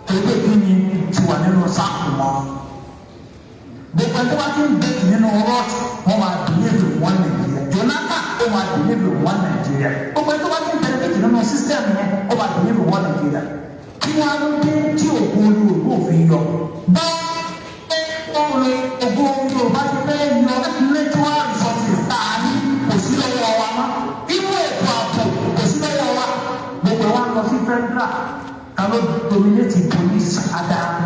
Speaker 5: Torí kí ni ti wà nínú sáàpù wọn. Gbogbo ẹni tó bá ti ń bèkì nínú rọ́ọ̀tì wọ́n máa believe in one Nigeria. Jonathan ó máa believe in one Nigeria. Gbogbo ẹni tó bá ti ń benefit nínú system yẹn, ó máa believe in one Nigeria. Kí wọ́n á ló dé tí ògo Yorùbá òfin yọ? Báwo ni ògo Yorùbá ti fẹ́ yọ? Natural resources tá a ní kò sí lọ́wọ́ wa mọ́. Inú ètò ààbò kò sí lọ́wọ́ wa. Gbogbo ẹ̀ wá lọ sí federal. Ta ló dominate police? Adara.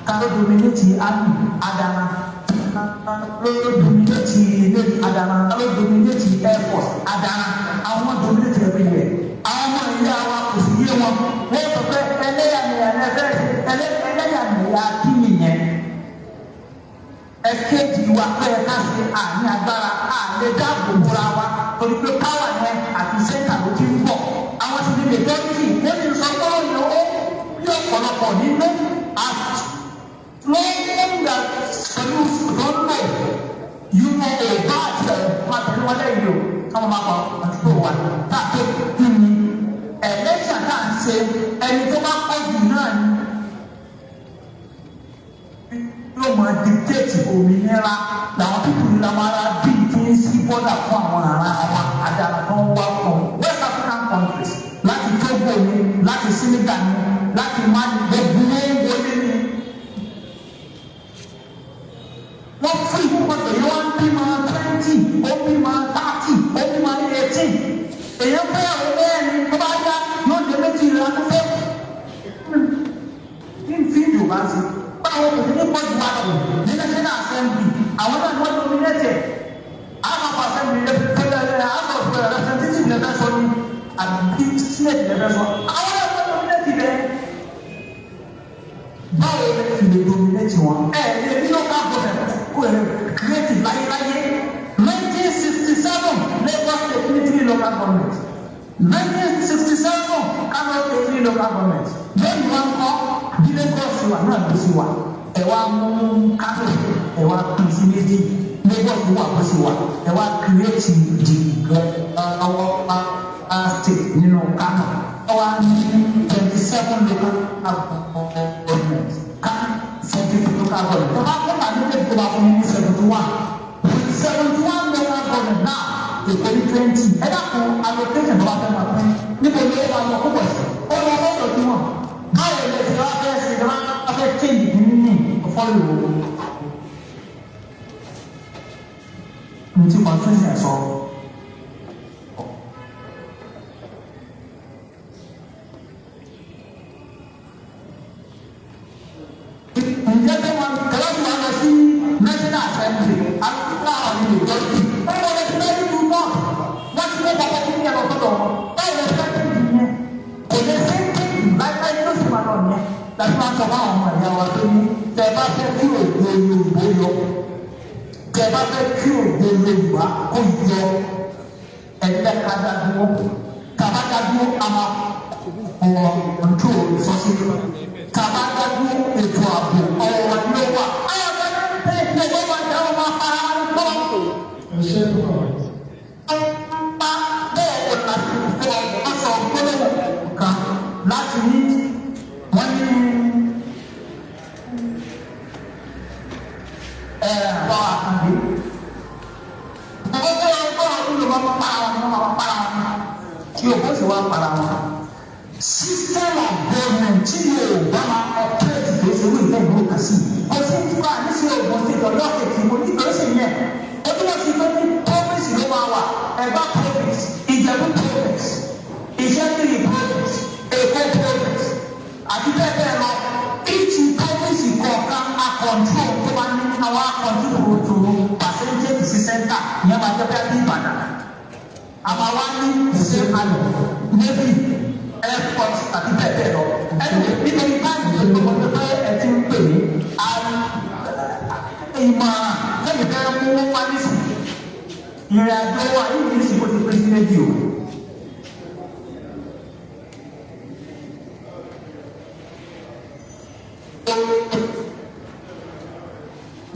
Speaker 5: Ta ló dominate army? Adara. Ta ló dominate navy? Adara. Ta ló dominate air force? Adara. Àwọn dominate everywhere. Àwọn ọmọ ìyá wa kò sì yé wọn. Wọ́n sọ pé ẹlẹ́yàmẹ̀yà lẹ́fẹ̀ẹ́, ẹlẹ́yàmẹ̀yà kí nìyẹn? Ẹ̀kejì wa pé ká ṣe àní agbára àlè dáàbò bóra wa, torí pé power yẹn àti center ló ti ń bọ̀. Àwọn ti di majority, wọ́n ti sọ pé ó yẹ ó ní ọ̀pọ̀lọpọ̀ nínú àlọ́ńgà pẹ̀lú tó ń lò yúmọ̀ ọ̀bá àti ẹ̀ máa tẹ̀lé wọn lẹ́yìn o, káwọn máa pa àdúgbò wa tá a tó kí ni election tá à ń ṣe, ẹni tó bá pọ̀ jù náà ni yóò máa dictate. Òmìnira làwọn pípọ̀ ní lamara bíi tí ń sí bọ́dà fún àwọn ará wa àdàlà tó ń wá fún West African countries, láti Togo ni, láti Senegal ni, láti Mali, gbogbo wọn wọlé ni. Wọ́n fún ìwọ́pọ̀ yìí, wọ́n bímọ 20, ó bímọ 30, ó bímọ 18. Èèyàn fẹ́ àwọn mẹ́rin, tó bá yá yóò dé méjì rẹ̀ á fẹ́ ní fídíò bá ń ṣe. Báwo kò sí ní pọ̀jù wa lọ ní National Assembly? Àwọn náà ni wọ́n dominate House of Assembly, House of Representative lẹ́fẹ̀ẹ́ sọ ní àbí Senate lẹ́fẹ̀ẹ́ sọ, àwọn náà wọ́n dominate bẹ́ẹ̀. Báwo lè fi lè dominate wọn? Ẹ lè ní local government kó lè create láyéláyé. 1967, Lagos State ní three local government. 1967, Kano State, three local government. Lẹ́yìn wọn kọ́ bí Lagos wà náà ló sì wà. Ẹ wá mú Kano, ẹ wá pín sí méjì. Lagos wà bó sì wà. Ẹ wá create the ọwọ́ state nínú Kano. Ẹ wá ní 27 local government, Kano 70 local government. Tó bá kó tàbí pé tó bá fún mi ní 71, with 71 local government now, Èkó ní 20. Ẹ dákun, allocation tó bá fẹ́ máa pín, níbo ni ó máa lọ púpọ̀ sí? Ó lọ lọ́dọ̀ tí wọ́n. Báwo lè ṣe wá fẹ́ ṣe wá fẹ́ change ní fọ́lù ní tí constitution sọ? Ǹjẹ́ tó wọn kẹlẹ́ tí wọ́n lọ sí National Assembly àtúntò àwọn ìlú ìjọba, wọ́n lọ sí lẹ́yìn ìlú náà, wọ́n ti kó kọ́kọ́ kí ní ẹ̀rọ sọ́dọ̀ wọn. Báwo lè fẹ́ change yẹn? Kò lè ṣe change láíláí, ló sì máa lọ yẹn. Láti máa sọ fún àwọn ọmọ ìyá wa tó ní, tẹ bá fẹ́ kí ògo Yorùbá yọ, tẹ bá fẹ́ kí ògo Yorùbá kó yọ, ẹ̀dá kájà dúró. Tàbá dá dúró, àmà control sọ́sí. Tàbá dá dúró, ètò ààbò ọ̀rọ̀ ni ó wà. Ayọ̀ bẹ́ẹ̀ ní ẹgbẹ́ wọn jẹ́ ọmọ para wọn kọ́.
Speaker 1: Ẹ ṣe tó wà.
Speaker 5: Bá bẹ́ẹ̀ wò láti fọ́ ọ̀sọ̀ gbólóhùn kan láti ní wọ́n ní ẹ̀ bá àkàndé. Ọgbọ́n ọgbọ́n ọdún ló máa para wọn ni wọ́n máa para wọn. Tí o bó ṣe wá para wọn. System of government tí Yorùbá máa operate tó ṣe wí ìfẹ́ ìlú kà sí. Kò sí nípa àníṣe Ògùn State, Ọ̀yọ́ Èkìtì, mo ní kò sí yẹn. Ó túmọ̀ sí pé ní province ló máa wà. Ẹ̀gbá province, Ìjẹ̀bú province, Ìṣẹ́kiri province, Èkó province, àti bẹ́ẹ̀ bẹ́ẹ̀ lọ. Each province kọ̀ọ̀kan a control tó bá ní àwọn a control tó percentage sí center ìyẹn máa jẹ́ bí Ìbàdàn. Àmọ́ wá ní the same army, navy, air force àti bẹ́ẹ̀ bẹ́ẹ̀ lọ. Anyway, nítorí báyìí tó gbogbo pé ẹ ti ń pè mí, ìmọ̀ràn lẹ́yìn fẹ́ mú wá nísìnyí. Ìrìn àjò wa yìí ní ìsìnkú ti pín sí méjì o.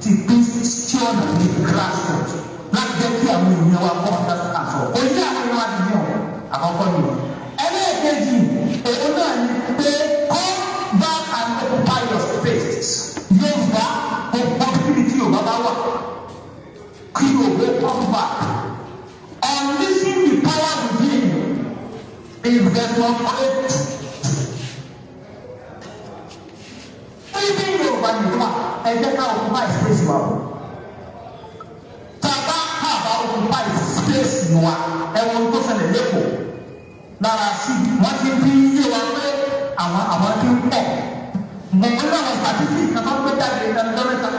Speaker 5: Ti pín sí ọ̀nà ní grassroots láti jẹ́ kí àwọn èèyàn wa kọ́ ọ̀dà àṣọ. Òye àwọn èèyàn wa ti ní ọ̀ àkọ́kọ́ ni o. Ẹlẹ́ẹ̀kejì, òun náà ni pé come back and occupy your space. Yorùbá, gbogbo kíbi tí Yorùbá bá wà, kí Yorùbá come back. Investment ibi Yorùbá nìkan ẹ jẹ́ ká occupy space wa o. Tàbá káàbá occupy space wa, ẹ̀wọ̀n tó ṣẹlẹ̀ lẹ́kọ̀ọ́ lára sí wọ́n ti fi yé wa pé àwọn ti ń pọ̀. Mọ̀ ní àwọn statistics kan tó ń gbé jáde lọ́dún mẹ́ta.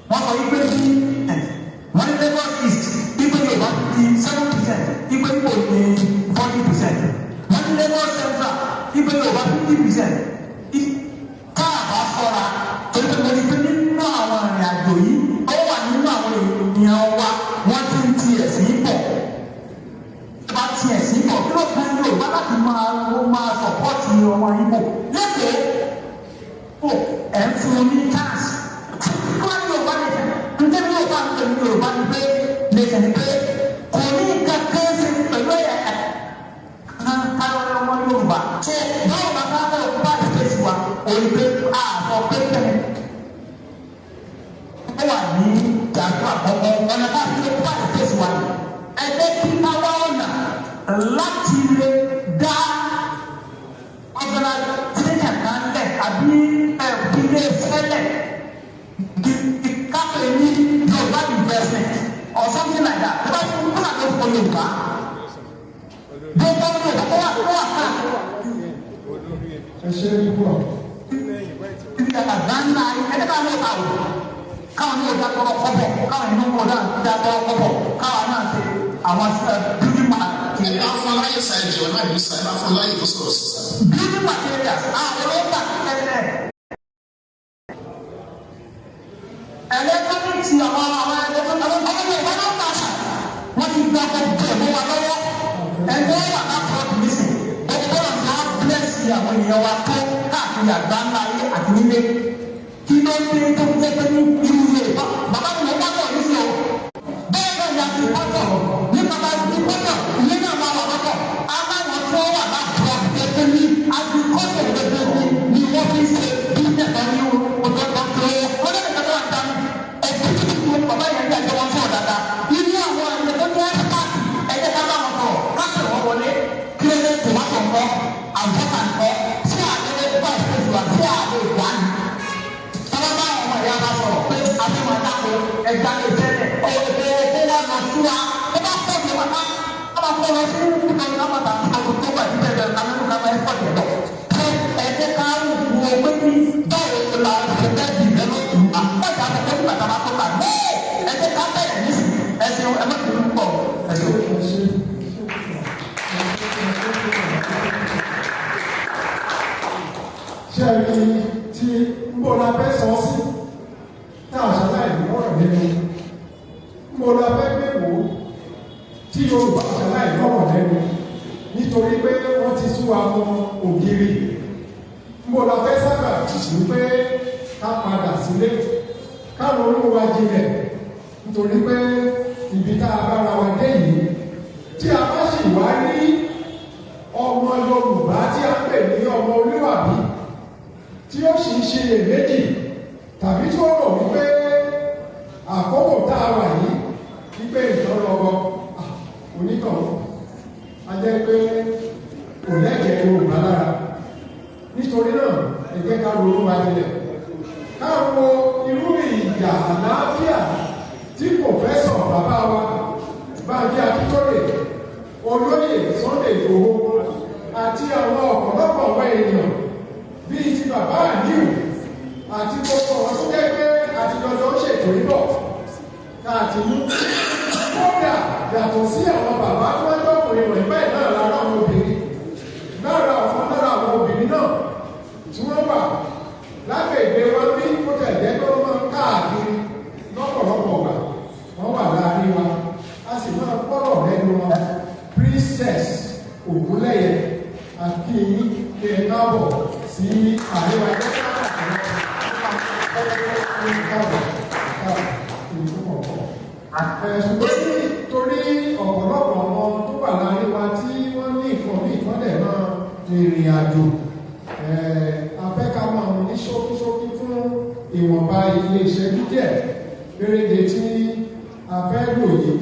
Speaker 5: Wọ́n sọ wípé ní wọ́n ní Lagos East wípé Yorùbá ti 7%, wípé Igbo ní 40%. Wọ́n ní Lagos Central wípé Yorùbá 50%. Káàbá sọ́ra torí pé mo ní pé nínú àwọn ìrìn àjò yìí ó wà nínú àwọn ènìyàn wa wọ́n ti ń ti ẹ̀sìn bọ̀. Bá ti ẹ̀sìn bọ̀ kí ló fẹ́ Yorùbá láti máa support ọmọ Igbo lẹ́kọ̀ọ́ ẹ̀ ń fún un ní chance. Wọ́n ní Yorùbá nation, ǹjẹ́ bí Yorùbá ń pè ní Yorùbá ní pé nation ní pé kò ní kankan ṣe pẹ̀lú ẹ̀yà kan káwọn ọmọ Yorùbá. So báwo la bá bá bá ìfẹsí wa òní pé àfọ pé kẹ́ni ó wà ní ìdájọ́ àkọ́kọ́ ọ̀nà bá fi bá ìfẹsí wa. Ẹ jẹ́ kí ká wá ọ̀nà láti lè dá organisation kan lẹ̀ àbí ilé sẹ́lẹ̀ káfíń ní Yorùbá investment or something like that. Tó bá ti kú náà ló fọ Yorùbá. Gbogbo Yorùbá tó wà tó wà káàkiri.
Speaker 1: Ẹ ṣe é púpọ̀.
Speaker 5: Ibi àgbà ńlá ẹni bá lóta o. Káwọn ní ọjà tọrọ kọ́bọ̀, káwọn ní ọjà tọrọ kọ́bọ̀, káwọn náà ṣe àwọn building
Speaker 4: Ẹ bá fún aláyè sa ẹjọ náà ní sa ẹ bá fún aláyè tó sọ̀rọ̀ sí sa.
Speaker 5: Building materials àwọn olóńgbà tẹ́lẹ̀. Electronics àwọn àwọn ọmọ Yorùbá náà ń tàṣà wọ́n ti gba gbogbo ẹ̀mọ́ wa lọ́wọ́. Ẹgbẹ́ wà lápapọ̀ nísìn gbogbo náà ti wá bílẹ̀sì àwọn ènìyàn wa tó káàkiri àgbá ńlá ayé àti nílé. Kí ló dé tó ń jẹ́ pé ní irú Yorùbá bàbá mi ló wá bọ̀ nísìn o. Bẹ́ẹ̀ náà ni a ti pọ́tọ̀ ní bàbá ti pọ́tọ̀ ilé náà máa wà lọ́tọ̀. Aláwọ̀ tó wà lápapọ̀ gẹ́gẹ́ ní agriculture gẹ́gẹ́ ní wọ́n fi ṣe business ní ọjọ́ tó ń lọ. Wọ́n lè kẹ́kẹ́ wà dání ẹ̀kú tuntun ní bàbá yẹn ní àjọ wọn sọ̀rọ̀ dáadáa. Irú àwọn ẹ̀yẹ tó ní ẹ́sípáàtì ẹ̀yẹ ká bá wọn sọ̀rọ̀ káṣẹ̀ wọ́n wọlé kí ló dé tòmátò ńkọ́ àlùbọ́sà ńkọ́ sí àlẹ́ bá ìfẹsùn wa sí àlẹ́ ìgbà ni. Tọ́lá bá àwọn ọmọ ìyá wa sọ̀rọ̀ pé àfihàn dáko ẹja lè tẹ́lẹ̀ ọ̀rọ̀ owó wa lọ sí wa. Ó bá fọ́ mi wá ká bá fọ́ lọ sí ìkànnì náà bàtà àwọn tó wà ní bẹ̀rẹ̀ kánú ká máa ń pọ̀ jù lọ. Ṣé ẹ̀jẹ̀ ká wù ú pé ní báwo la ṣe fẹ́ di ìdẹ́lọ́tù àpọ̀jà àtẹ̀kọ́ nígbà tá a bá tó kà ní ẹ̀jẹ̀ ká bẹ̀rẹ̀ nísì ẹ̀sìn ẹ̀mọ́tò pọ̀ ẹ̀sìn.
Speaker 1: Ẹ ṣe. Ṣé ẹ rí tí ń bọ̀ la fẹ́ sọ sí tá a ṣaláì lọ́rọ̀ lẹ́nu? Ń bọ̀ la fẹ́ gbé wò ó tí Yorùbá ṣaláì lọ́rọ̀ lẹ́nu nítorí pé wọ́n ti sú wa mọ́ ògiri. Ń bọ̀ la fẹ́ sábà wípé ká padà sílé ká ronú wa jinlẹ̀ nítorí pé ibi tá a bára wa dé yìí tí a bá sì wá rí ọmọ Yorùbá tí a ń pè ní ọmọ olúwàbí tí ó sì ń ṣe iyèméjì tàbí tí ó rò wípé àkókò tá a wà yìí wípé nǹkan rọgbọ onítọ̀hún a jẹ́ pé kò lẹ́jẹ̀ẹ́ Yorùbá lára. Nítorí náà ẹ jẹ́ ká ronú wa jinlẹ̀ ká wo irú ìjà àlàáfíà tí pòfẹ́sọ̀ bàbá wa Bánjí Akíntóyè, olóyè Sunday Ìgbòho àti àwọn ọ̀pọ̀lọpọ̀ àwọn èèyàn bíi ti bàbá Àlíù àti gbogbo àwọn tó jẹ́ pé àtijọ́jọ́ ń ṣètò ìbọ̀ tá a ti mú. Kódà yàtọ̀ sí àwọn bàbá tí wọ́n jọ́kùnrin rẹ̀ bẹ́ẹ̀ náà lára àwọn obìnrin lára àwọn lára àwọn obìnrin náà tí wọ́n wà lágbègbè wa bí kó tẹ̀ jẹ́ pé wọ́n máa ń káàkiri lọ́pọ̀lọpọ̀ ọgbà wọ́n wà láàrin wa a sì máa gbọ́rọ̀ lẹ́nu wọn. Princess Ògúnlẹ̀yẹ àti yín kí ẹ káàbọ̀ sí àríwá ẹgbẹ́ káàbọ̀ káàbọ̀ ìlú kọ̀ọ̀kan. Ṣùgbọ́n nítorí ọ̀pọ̀lọpọ̀ àwọn tó wà láàrin wa tí wọ́n ní nǹkan míì tó dẹ̀ máa rìnrìn àjò, a fẹ́ ká máa mú ní ṣókíṣókí fún ìwọ̀nba ilé ìṣẹ́jú díẹ̀ péréje tí a fẹ́ fẹ́ lò yìí,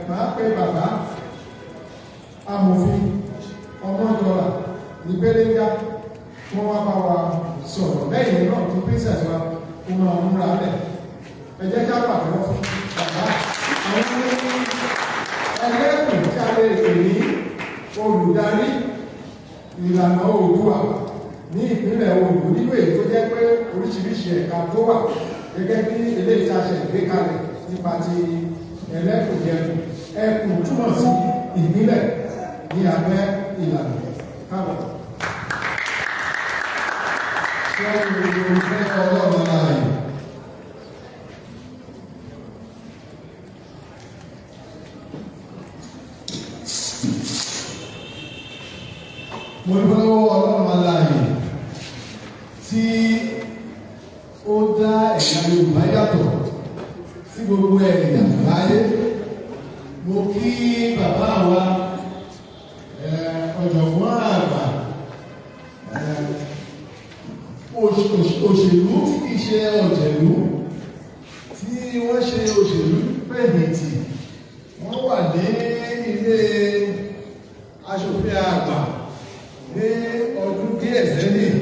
Speaker 1: máa pe bàbá amòfin Ọmọjọra Ìgbéléga, wọ́n wá bá wa sọ̀rọ̀. Lẹ́yìn náà kí princess wa kó máa múra lẹ̀. Ẹ jẹ́ ká pàtẹ́wọ́ fún bàbá àwọn ẹlẹ́kùn tí a lè pè ní olùdarí ìlànà Oòduà ní ìpínlẹ̀ Oǹdó, nínú èyí tó jẹ́ pé oríṣiríṣi ẹ̀ka tó wà, gẹ́gẹ́ bí eléyìí tí a ṣe gbé kalẹ̀ nípa ti ẹlẹ́kùnjẹkùn. Ẹkùn túmọ̀ sí ìpínlẹ̀ ní abẹ́ ìlànà. Káàbọ̀.
Speaker 3: Ṣé olùfẹ́ Ọlọ́run láàyè? Mo dúpẹ́ lọ́wọ́ Ọlọ́run aláàyè tí ó dá ẹ̀yà Yorùbá yàtọ̀ sí gbogbo ẹ̀yà láyé. Mo kí bàbá wa, ọ̀jọ̀gbọ́n àgbà, òṣèlú tí kìí ṣe ọ̀jẹ̀lú, tí wọ́n ṣe òṣèlú fẹ̀yìntì, wọ́n wà ní ilé aṣòfin àgbà ní ọdún díẹ̀ sẹ́yìn,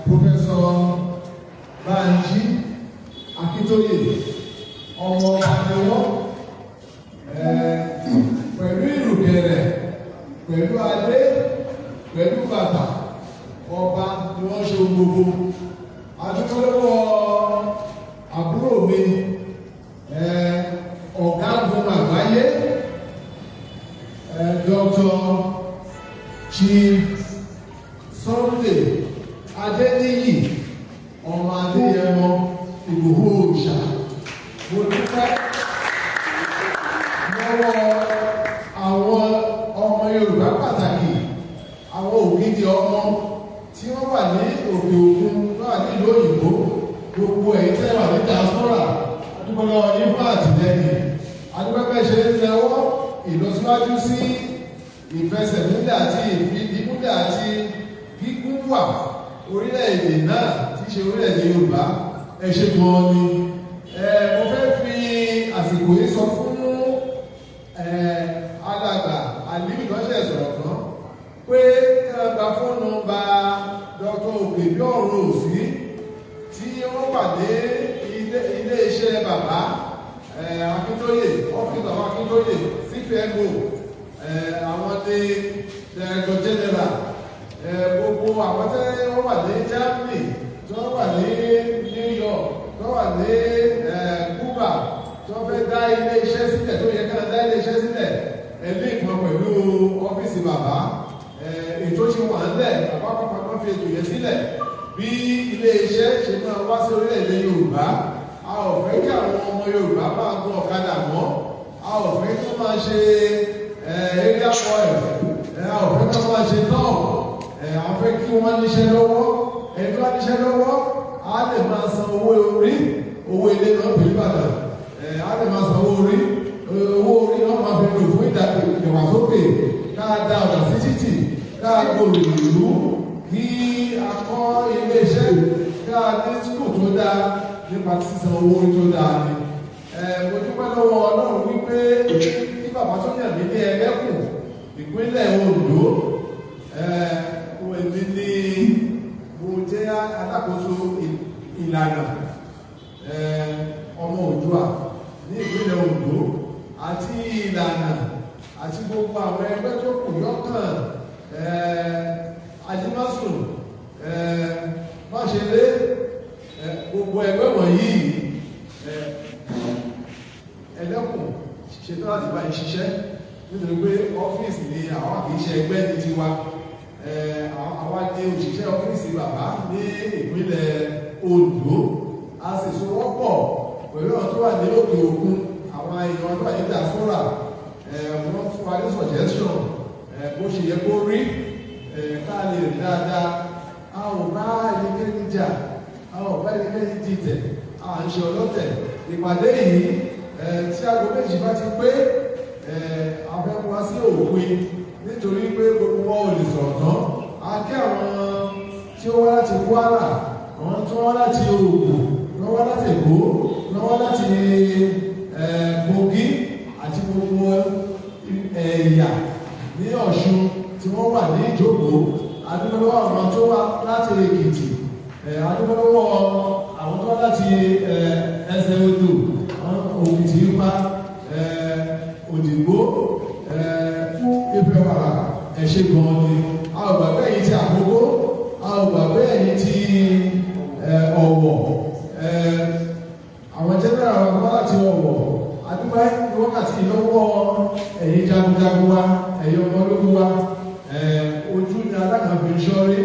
Speaker 3: Professor Banji Akíntóyè, ọmọ ọba ni wọ́n, pẹ̀lú ìrùkẹ̀rẹ̀, pẹ̀lú adé, pẹ̀lú bàtà ọba ni wọ́n ṣe ohun gbogbo. Adúpẹ́ lọ́wọ́ àbúrò mi, ọ̀gágun àgbáyé, Dr. Chief Sunday Adéníyì ọmọ Adéyẹmọ Ìgbòho Òòṣà. Mo dúpẹ́ lọ́wọ́ àwọn ọmọ Yorùbá pàtàkì, àwọn ògidì ọmọ tí wọ́n wà ní òkè òkun náà, nílùú òyìnbó, gbogbo ẹ̀yin tẹ́ wà ní diaspora. Adúpẹ́ lọ́wọ́ yín fún àtìlẹ́yìn. Adúpẹ́ bẹ́ẹ̀ ṣe ń lẹ́wọ́ ìlọsíwájú sí ìfẹsẹ̀múlẹ̀ àti ìfìdímúlẹ̀ àti gígùn wà orílẹ̀-èdè náà tí í ṣe orílẹ̀-èdè Yorùbá. Ẹ ṣe gan-an ni. Mo fẹ́ fi àsìkò yìí sọ fún alàgbà Aliyu lọ́sẹ̀ sọ̀rọ̀ kan pé ẹ gba phone number Dr. Òkèbí ọ̀run òsì tí wọ́n wà ní ilé iṣẹ́ bàbá Akíntóyè, ọ́fíìsì àwọn Akíntóyè CPMO, àwọn ní Director General. Gbogbo àwọn tẹ́ wọ́n wà ní Germany, tí wọ́n wà ní New York, tí wọ́n wà ní Cuba, tí wọ́n fẹ́ dá ilé iṣẹ́ sílẹ̀, tó yẹ ká dá ilé iṣẹ́ sílẹ̀, ẹ̀mí ìkan pẹ̀lú ọ́fíìsì bàbá. Ètò ṣe wà ńlẹ̀, bàbá pàpà kan fi ètò yẹn sílẹ̀ bí ilé iṣẹ́ ṣe máa wá sí orílẹ̀-èdè Yorùbá. A ò fẹ́ kí àwọn ọmọ Yorùbá máa gun ọ̀kadà mọ́, a ò fẹ́ kí wọ́n máa ṣe area boy, a ò fẹ́ kí wọ́n máa ṣe náà, a fẹ́ kí wọ́n níṣẹ́ lọ́wọ́. Ẹni tó bá níṣẹ́ lọ́wọ́ á lè máa san owó orí, owó ilé náà pẹ̀lú Ìbàdàn, á lè máa san owó orí. Owó orí náà máa fi lò fún ìdàgbàsókè, ká da ọ̀dà sí títì, ká gbòòrò ìlú, kí a kọ́ ilé iṣẹ́, ká ní school tó dáa, nípa sísan owó orí tó dáa ni. Mo dúpẹ́ lọ́wọ́ Ọlọ́run wípé kí bàbá tó yàn mí ní ẹlẹ́kùn ìpínlẹ̀ Oǹdó, èmi ni mo jẹ́ alákòóso ìlànà ọmọ Oòduà ní ìpínlẹ̀ Oǹdó àti ìlànà àti gbogbo àwọn ẹgbẹ́ tó kù yọkàn ajímọ́sùn máṣelé, gbogbo ẹgbẹ́ wọ̀nyí, ẹlẹ́kùn ṣetán láti bá yín ṣiṣẹ́, nítorí pé ọ́fíìsì ni àwọn, kì í ṣe ẹgbẹ́ ní tiwa. Àwa ní òṣìṣẹ́ ọ́fíìsì bàbá ní ìpínlẹ̀ Oǹdó. A sì sowọ́pọ̀ pẹ̀lú àwọn tó wà ní òkè òkun, àwọn èèyàn tó wà ní diaspora. Wọ́n fún wa ní suggestion bó ṣe yẹ kó rí, ká lè rí dáadáa. A ò bá ẹnikẹ́ni jà, a ò bá ẹnikẹ́ni dìtẹ̀, a ń ṣe ọlọ́tẹ̀. Ìpàdé yìí, tí aago 2 bá ti pé, a fẹ́ wá sí òpin, nítorí pé gbogbo wọn ò lè sọ̀rọ̀ tán. A kí àwọn tí ó wá láti Kwara, àwọn tí wọ́n wá láti Ògùn, tí wọ́n wá láti Èkó.
Speaker 1: lọ́wọ́ láti Kogi àti gbogbo ẹ̀yà ní Ọ̀ṣun tí wọ́n wà ní ìjókòó. Adúpẹ́ lọ́wọ́ àwọn tó wá láti Èkìtì, adúpẹ́ lọ́wọ́ àwọn tó wá láti ẹsẹ̀ odò Òkìtì pa Òdìgbò, Ìfẹ́-Wàrà. Ẹ ṣé gan ni. A ò gbàgbé ẹ̀yin ti Àkókó, a ò gbàgbé ẹ̀yin ti Ọ̀wọ̀, àwọn general wa wá láti Ọ̀wọ̀. Adúpẹ́ ní wákàtí lọ́wọ́ ẹ̀yin jagunjagun wa, ẹ̀yin ọmọ ológun wa. Ojú ni alákànfin sọ́rí,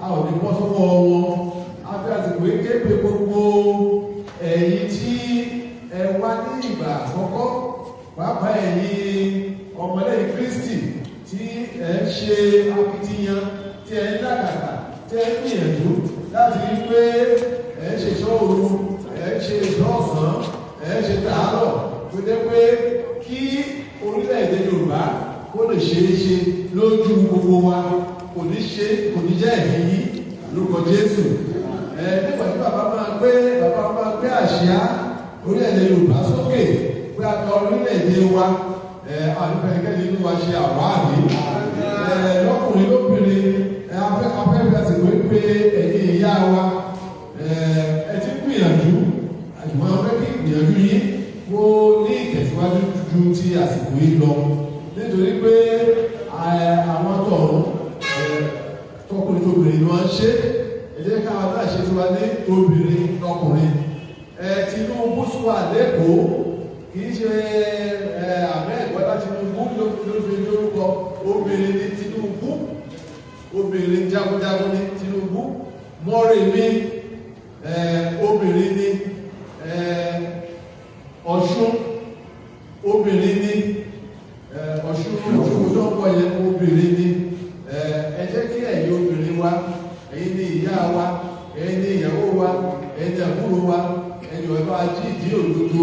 Speaker 1: a ò ní bọ́ sọ́wọ́ wọn. A fi àsìkò yìí ké pe gbogbo ẹ̀yin tí ẹ wá ní ìgbà àkọ́kọ́, pàápàá ẹ̀yin ọmọlẹ́yìn Kristi tí ẹ ń ṣe akitiyan, tí ẹ ń dàgbàgbà, tí ẹ ń gbìyànjú láti rí pé ẹ ń ṣe ìṣọ́ òru, ẹ ń ṣe ìṣọ́ ọ̀sán, ẹ ń ṣe tàárọ̀, tó jẹ́ pé kí orílẹ̀-èdè Yorùbá kó lè ṣeé ṣe lójú gbogbo wa. Kò ní ṣe, kò ní jẹ́ ẹ̀mí yín lórúkọ Jésù. Ẹ nígbà tí bàbá máa gbé àsíá orílẹ̀-èdè Yorùbá sókè pé a kọ orílẹ̀-èdè wa, ẹ àdúgbò nínú wa ṣe àwárí ẹ lọ́kùnrin lóbìnrin. Ẹ afẹ́ bí a sì wé pé ẹ̀yin ìyá wa, ẹ ti gbìyànjú, àjùmọ̀ afẹ́ kí ìgbìyànjú yín kó ní ìtẹ̀síwájú ju ti àsìkò yìí lọ, nítorí pé àwọn tọ̀hún tọkùnrin tóbìnrin ni wọ́n ń ṣe. Ẹ jẹ́ káwọn náà ṣe tiwa ní obìnrin lọkùnrin. Tinubu square l'Ékòó, kì í ṣe Ahmed Bọ́lá Tinubu ló fi lórúkọ. Obìnrin ní Tinubu, obìnrin jagunjagun ní Tinubu. Mọ́remí, obìnrin ní. Ọ̀ṣun, obìnrin ní. Ọ̀ṣun Òṣogbo tó ń bọ̀ yẹn, obìnrin ní. Ẹ jẹ́ kí ẹ̀yin obìnrin wa, ẹ̀yin ní ìyá wa, ẹ̀yin ní ìyàwó wa, ẹ̀yin ní àbúrò wa, ẹ̀yin ẹ bá jí ìdí òdodo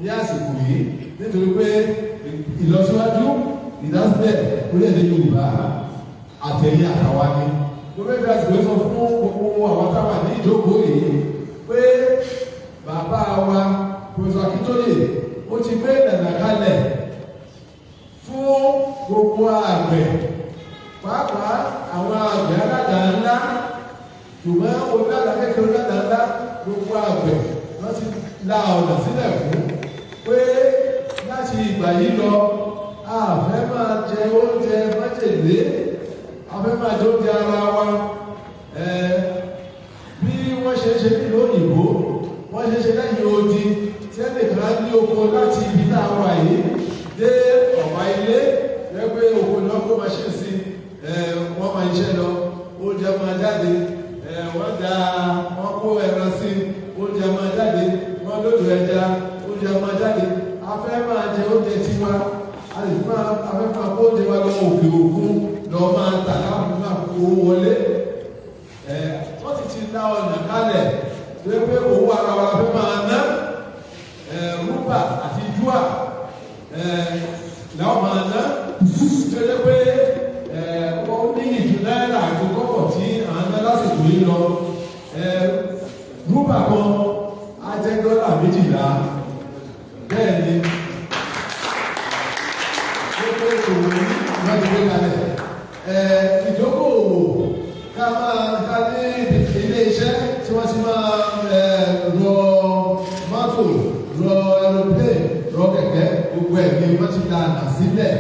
Speaker 1: ní àsìkò yìí, nítorí pé ìlọsíwájú, ìdásílẹ̀ orílẹ̀-èdè Yorùbá, àtẹ̀yìn àtàwa ni. Mo fẹ́ fi àsìkò yìí sọ fún gbogbo àwọn táwa ní ìjókòó yìí pé bàbá wa Professor Akintoye, ó ti gbé ìlànà kalẹ̀ fún gbogbo àgbẹ̀, pàápàá àwọn àgbẹ̀ aládàá ńlá, ṣùgbọ́n onídàá kékeré, onídàá ńlá, gbogbo àgbẹ̀ wọ́n ti la ọ̀nà sílẹ̀ fún pé láti ìgbà yìí lọ, a fẹ́ máa jẹ oúnjẹ májèlé, a fẹ́ máa jẹ oúnjẹ ara wa. Bí wọ́n ṣe ń ṣe nílùú òyìnbó, wọ́n ṣe ń ṣe lẹ́yìn odi, tí ẹnìkan ní oko láti ibi tá a wà yìí dé ọ̀pá ilé lẹ́gbẹ́ oko náà, kó machine sí, wọ́n máa iṣẹ́ lọ, oúnjẹ máa jáde. Wọ́n da, wọ́n kó ẹran sí, oúnjẹ máa jáde. Wọ́n lódò ẹja, oúnjẹ máa jáde. A fẹ́ máa jẹ oúnjẹ tiwa, a lè máa, a fẹ́ máa kó oúnjẹ wa lọ òkè òkun lọ máa tà láwọn máa kó owó wọlé. Wọ́n sì ti dá ọ̀nà kalẹ̀ tó yẹ pé owó ara wa la fẹ́ máa ná, rúbà àti dúà làwọn máa ná, tó yẹ pé wọ́n ní ìjù náírà àti kọ́bọ̀ tí à ń ná lásìkò yìí lọ. Rúbà kan á jẹ́ $12. Bẹ́ẹ̀ ni gbogbo ètò ní wọ́n ti gbé kalẹ̀. Ìdókòwò, ká máa ká ní ilé iṣẹ́ tí wọ́n ti máa rọ mọ́tò, rọ aeroplane, rọ kẹ̀kẹ́, gbogbo ẹ̀ ni wọ́n ti da àná sílẹ̀.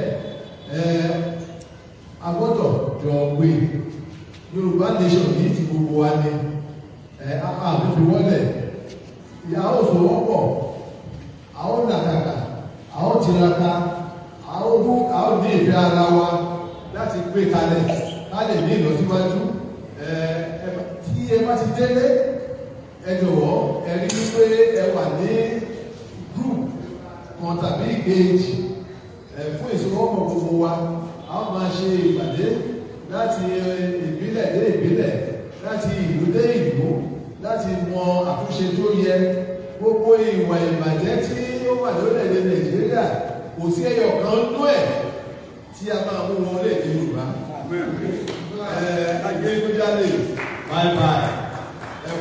Speaker 1: A gbọ́dọ̀ jọ gbé Yorùbá nation ní ti gbogbo wa ni a fi wọlé. Ìyàwó sowọ́pọ̀, àwọn làkàkà, àwọn tiraka, àwọn ní ìfẹ́ ara wa láti gbé kalẹ̀ ká lè ní ìlọsíwájú. Tí ẹ bá ti délé, ẹ jọ̀wọ́, ẹ rí wípé ẹ wà ní group kan tàbí ìkejì fún ìsowọ́pọ̀ gbogbo wa. A ó máa ṣe ìpàdé láti ìbílẹ̀ dé ìbílẹ̀, láti ìlú dé ìlú, láti mọ àtúnṣe tó yẹ. Gbogbo ìwà ìbàjẹ́ tí ó wà lórílẹ̀‐èdè Nàìjíríà, kò sí ẹyọ kan nú ẹ̀ tí a máa mú wọn léèdè Yorùbá. Adigunjalè, bye bye.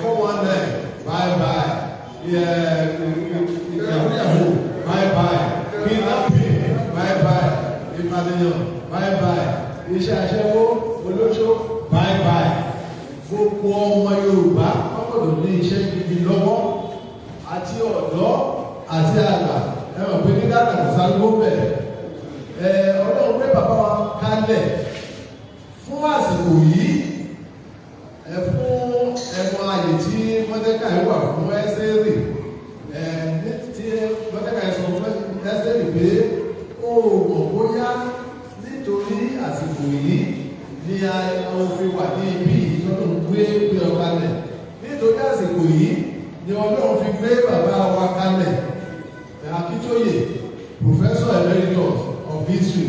Speaker 1: 419, bye bye.
Speaker 3: Bye bye. Kidnapping, bye bye. Ìpànìyàn, bye bye. Iṣẹ́ aṣẹ́wó, olóṣó, bye bye. Gbogbo ọmọ Yorùbá wọ́n gbọ́dọ̀ ní iṣẹ́ gidi lọ́wọ́, àti ọ̀dọ́ àti àgbà. Ẹ mọ̀ pé ní Ghana kò sáré bẹ̀. Ẹ Ọlọ́run pé bàbá wa kalẹ̀ fún àsìkò yìí, ẹ fún ẹnu ààyè tí Mọ́dékàì wà fún Ẹ́sítérì, ẹ ní tí Mọ́dékàì sọ fún Ẹ́sítérì pé ó mọ̀ bóyá nítorí àsìkò yìí ni a fi wà ní ibi ìtọ́nù gbé ọ kalẹ̀, nítorí àsìkò yìí ni Ọlọ́run fi gbé bàbá wa kalẹ̀, Akíntóyè, Professor Emeritus of History,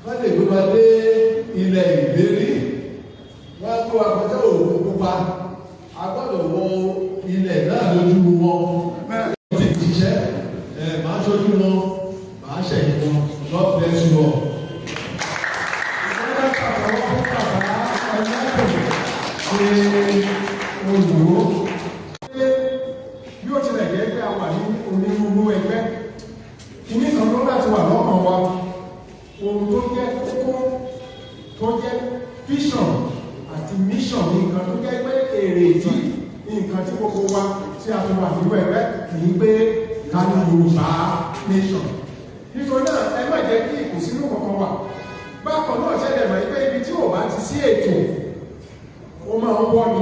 Speaker 3: wọ́n lè gbé wa dé ilẹ̀ ìlérí. Wọ́n á gbé wa kọjá òkun pupa, a gbọ́dọ̀ wọ ilẹ̀ náà lójú wọn. Ti ṣiṣẹ́ ẹ̀ máa ṣojú wọn, máa ṣẹ̀yìn wọn. God bless you all.
Speaker 6: Ìjọba pàtàkì fún bàbá ọlọ́pẹ̀ ṣe olùwó. Bí ó tilẹ̀ jẹ́ pé a wà ní onírúurú ẹgbẹ́, kìíní kan ló láti wà lọ́kàn wa, ohun tó jẹ́ kókó, tó jẹ́ vision àti mission ní nǹkan tó jẹ́ pé èrè ìdí nǹkan tí gbogbo wa tí a fi wà nínú ẹgbẹ́ kì í pé ká ní Yorùbá nation. Nítorí náà, ẹ má jẹ́ kí ìkùnsínú kankan wà. Bákan náà, ṣẹlẹ̀ mọ̀ pé ibi tí ò bá ti sí ètò, ó máa ń wọ́ ni.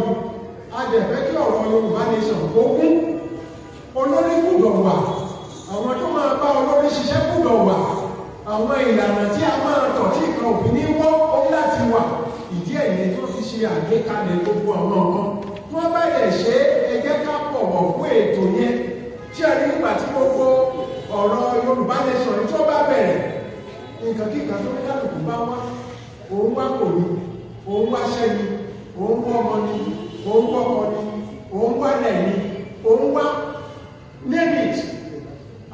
Speaker 6: A dẹ̀ fẹ́ kí ọ̀rọ̀ Yorùbá nation kó kún. Olórí gbọ́dọ̀ wà, àwọn tó máa bá olórí ṣiṣẹ́ gbọ́dọ̀ wà, àwọn ìlànà tí a máa tọ̀ tí nǹkan òfin ní wọ́ ó láti wà. Ìdí ẹ̀yẹ tó fi ṣe àgbékalẹ̀ gbogbo àwọn nǹkan tí wọ́n bá lè ṣe, ẹ jẹ́ ká bọ̀wọ̀ fún ètò yẹn. Tí a rí nígbà tí gbogbo ọ̀rọ̀ Yorùbá nation tí wọ́n bá bẹ̀rẹ̀, nǹkan kíkan tó ní kálukú bá wá, òun wá kò ní, òun wá ṣẹ́ ni, òun wá ọmọ ni, òun wá ọkọ ni, òun wá lẹ̀ ni, òun wá name it,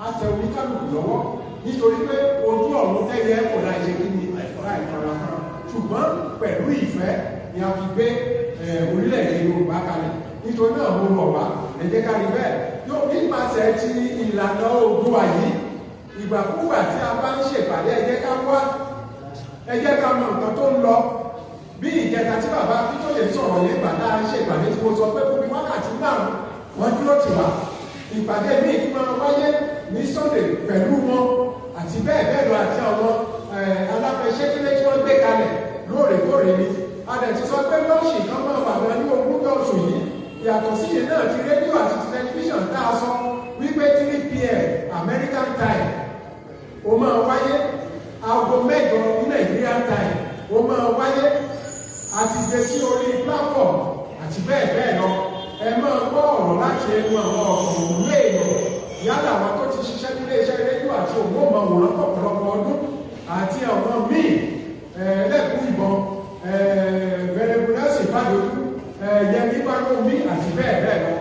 Speaker 6: àtẹ oníkálukú lọ́wọ́, nítorí pé ojú ọ̀run tẹ́yẹ kò láì ṣe kí ni láì fara hàn. Ṣùgbọ́n pẹ̀lú ìfẹ́ ni a fi gbé orílẹ̀-èdè Yorùbá kalẹ̀. Nítorí náà, mo rọ̀ wá, ẹ jẹ́ ká rí bẹ́ẹ̀ yóò nípasẹ̀ ti ìlànà Oòduà yìí. Ìgbàkúgbà tí a bá ń ṣèpàdé, ẹ jẹ́ ká wá, ẹ jẹ́ ká mọ nǹkan tó ń lọ. Bí ìjẹta tí bàbá Akíntóyè sọ̀rọ̀ nígbà tá a ń ṣèpàdé, tí mo sọ pé fún mi wákàtí 5, wọ́n dúró tì wá. Ìpàdé míì tí máa wáyé ní Sunday pẹ̀lú wọn àti bẹ́ẹ̀ bẹ́ẹ̀ lọ, àti àwọn aláfẹsẹ́kílẹ̀ tí wọ́n gbé kalẹ̀ lóòrèkóòrè ni. A dẹ̀ ti sọ pé launch kan máa wà gan ní ogúnjọ́ oṣù yìí. Yàtọ̀ sí yìí náà, ti rédíò àti ti tẹlifíṣàn tá a sọ wípé 3 p.m. American time ó máa wáyé, aago 8 ní Nigerian time ó máa wáyé, a ti gbé sí orí platform àti bẹ́ẹ̀ bẹ́ẹ̀ lọ. Ẹ máa gbọ́ ọ̀rọ̀ láti ẹnu àwọn ọ̀pọ̀ òwúrọ̀ èèyàn, yálà àwọn tó ti ṣiṣẹ́ nílé iṣẹ́ rédíò àti ògbóǹmọ̀wòrán ọ̀pọ̀lọpọ̀ ọdún àti àwọn míì, lẹ́kùn ìbọn venerable Fàdójú, Yẹmí Fárómi àti bẹ́ẹ̀ bẹ́ẹ̀ lọ.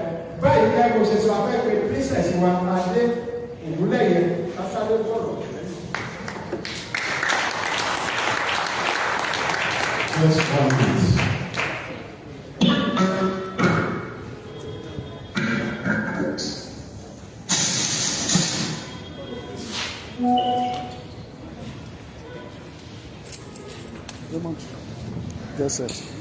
Speaker 6: Báyìí lẹ́gbẹ̀ẹ́ ṣe sọ afẹ́fẹ́ princess wa Adé Ògúnlẹ̀yẹ kásáré gbọ́rọ̀.
Speaker 3: Just one minute.
Speaker 2: Raymond, get set.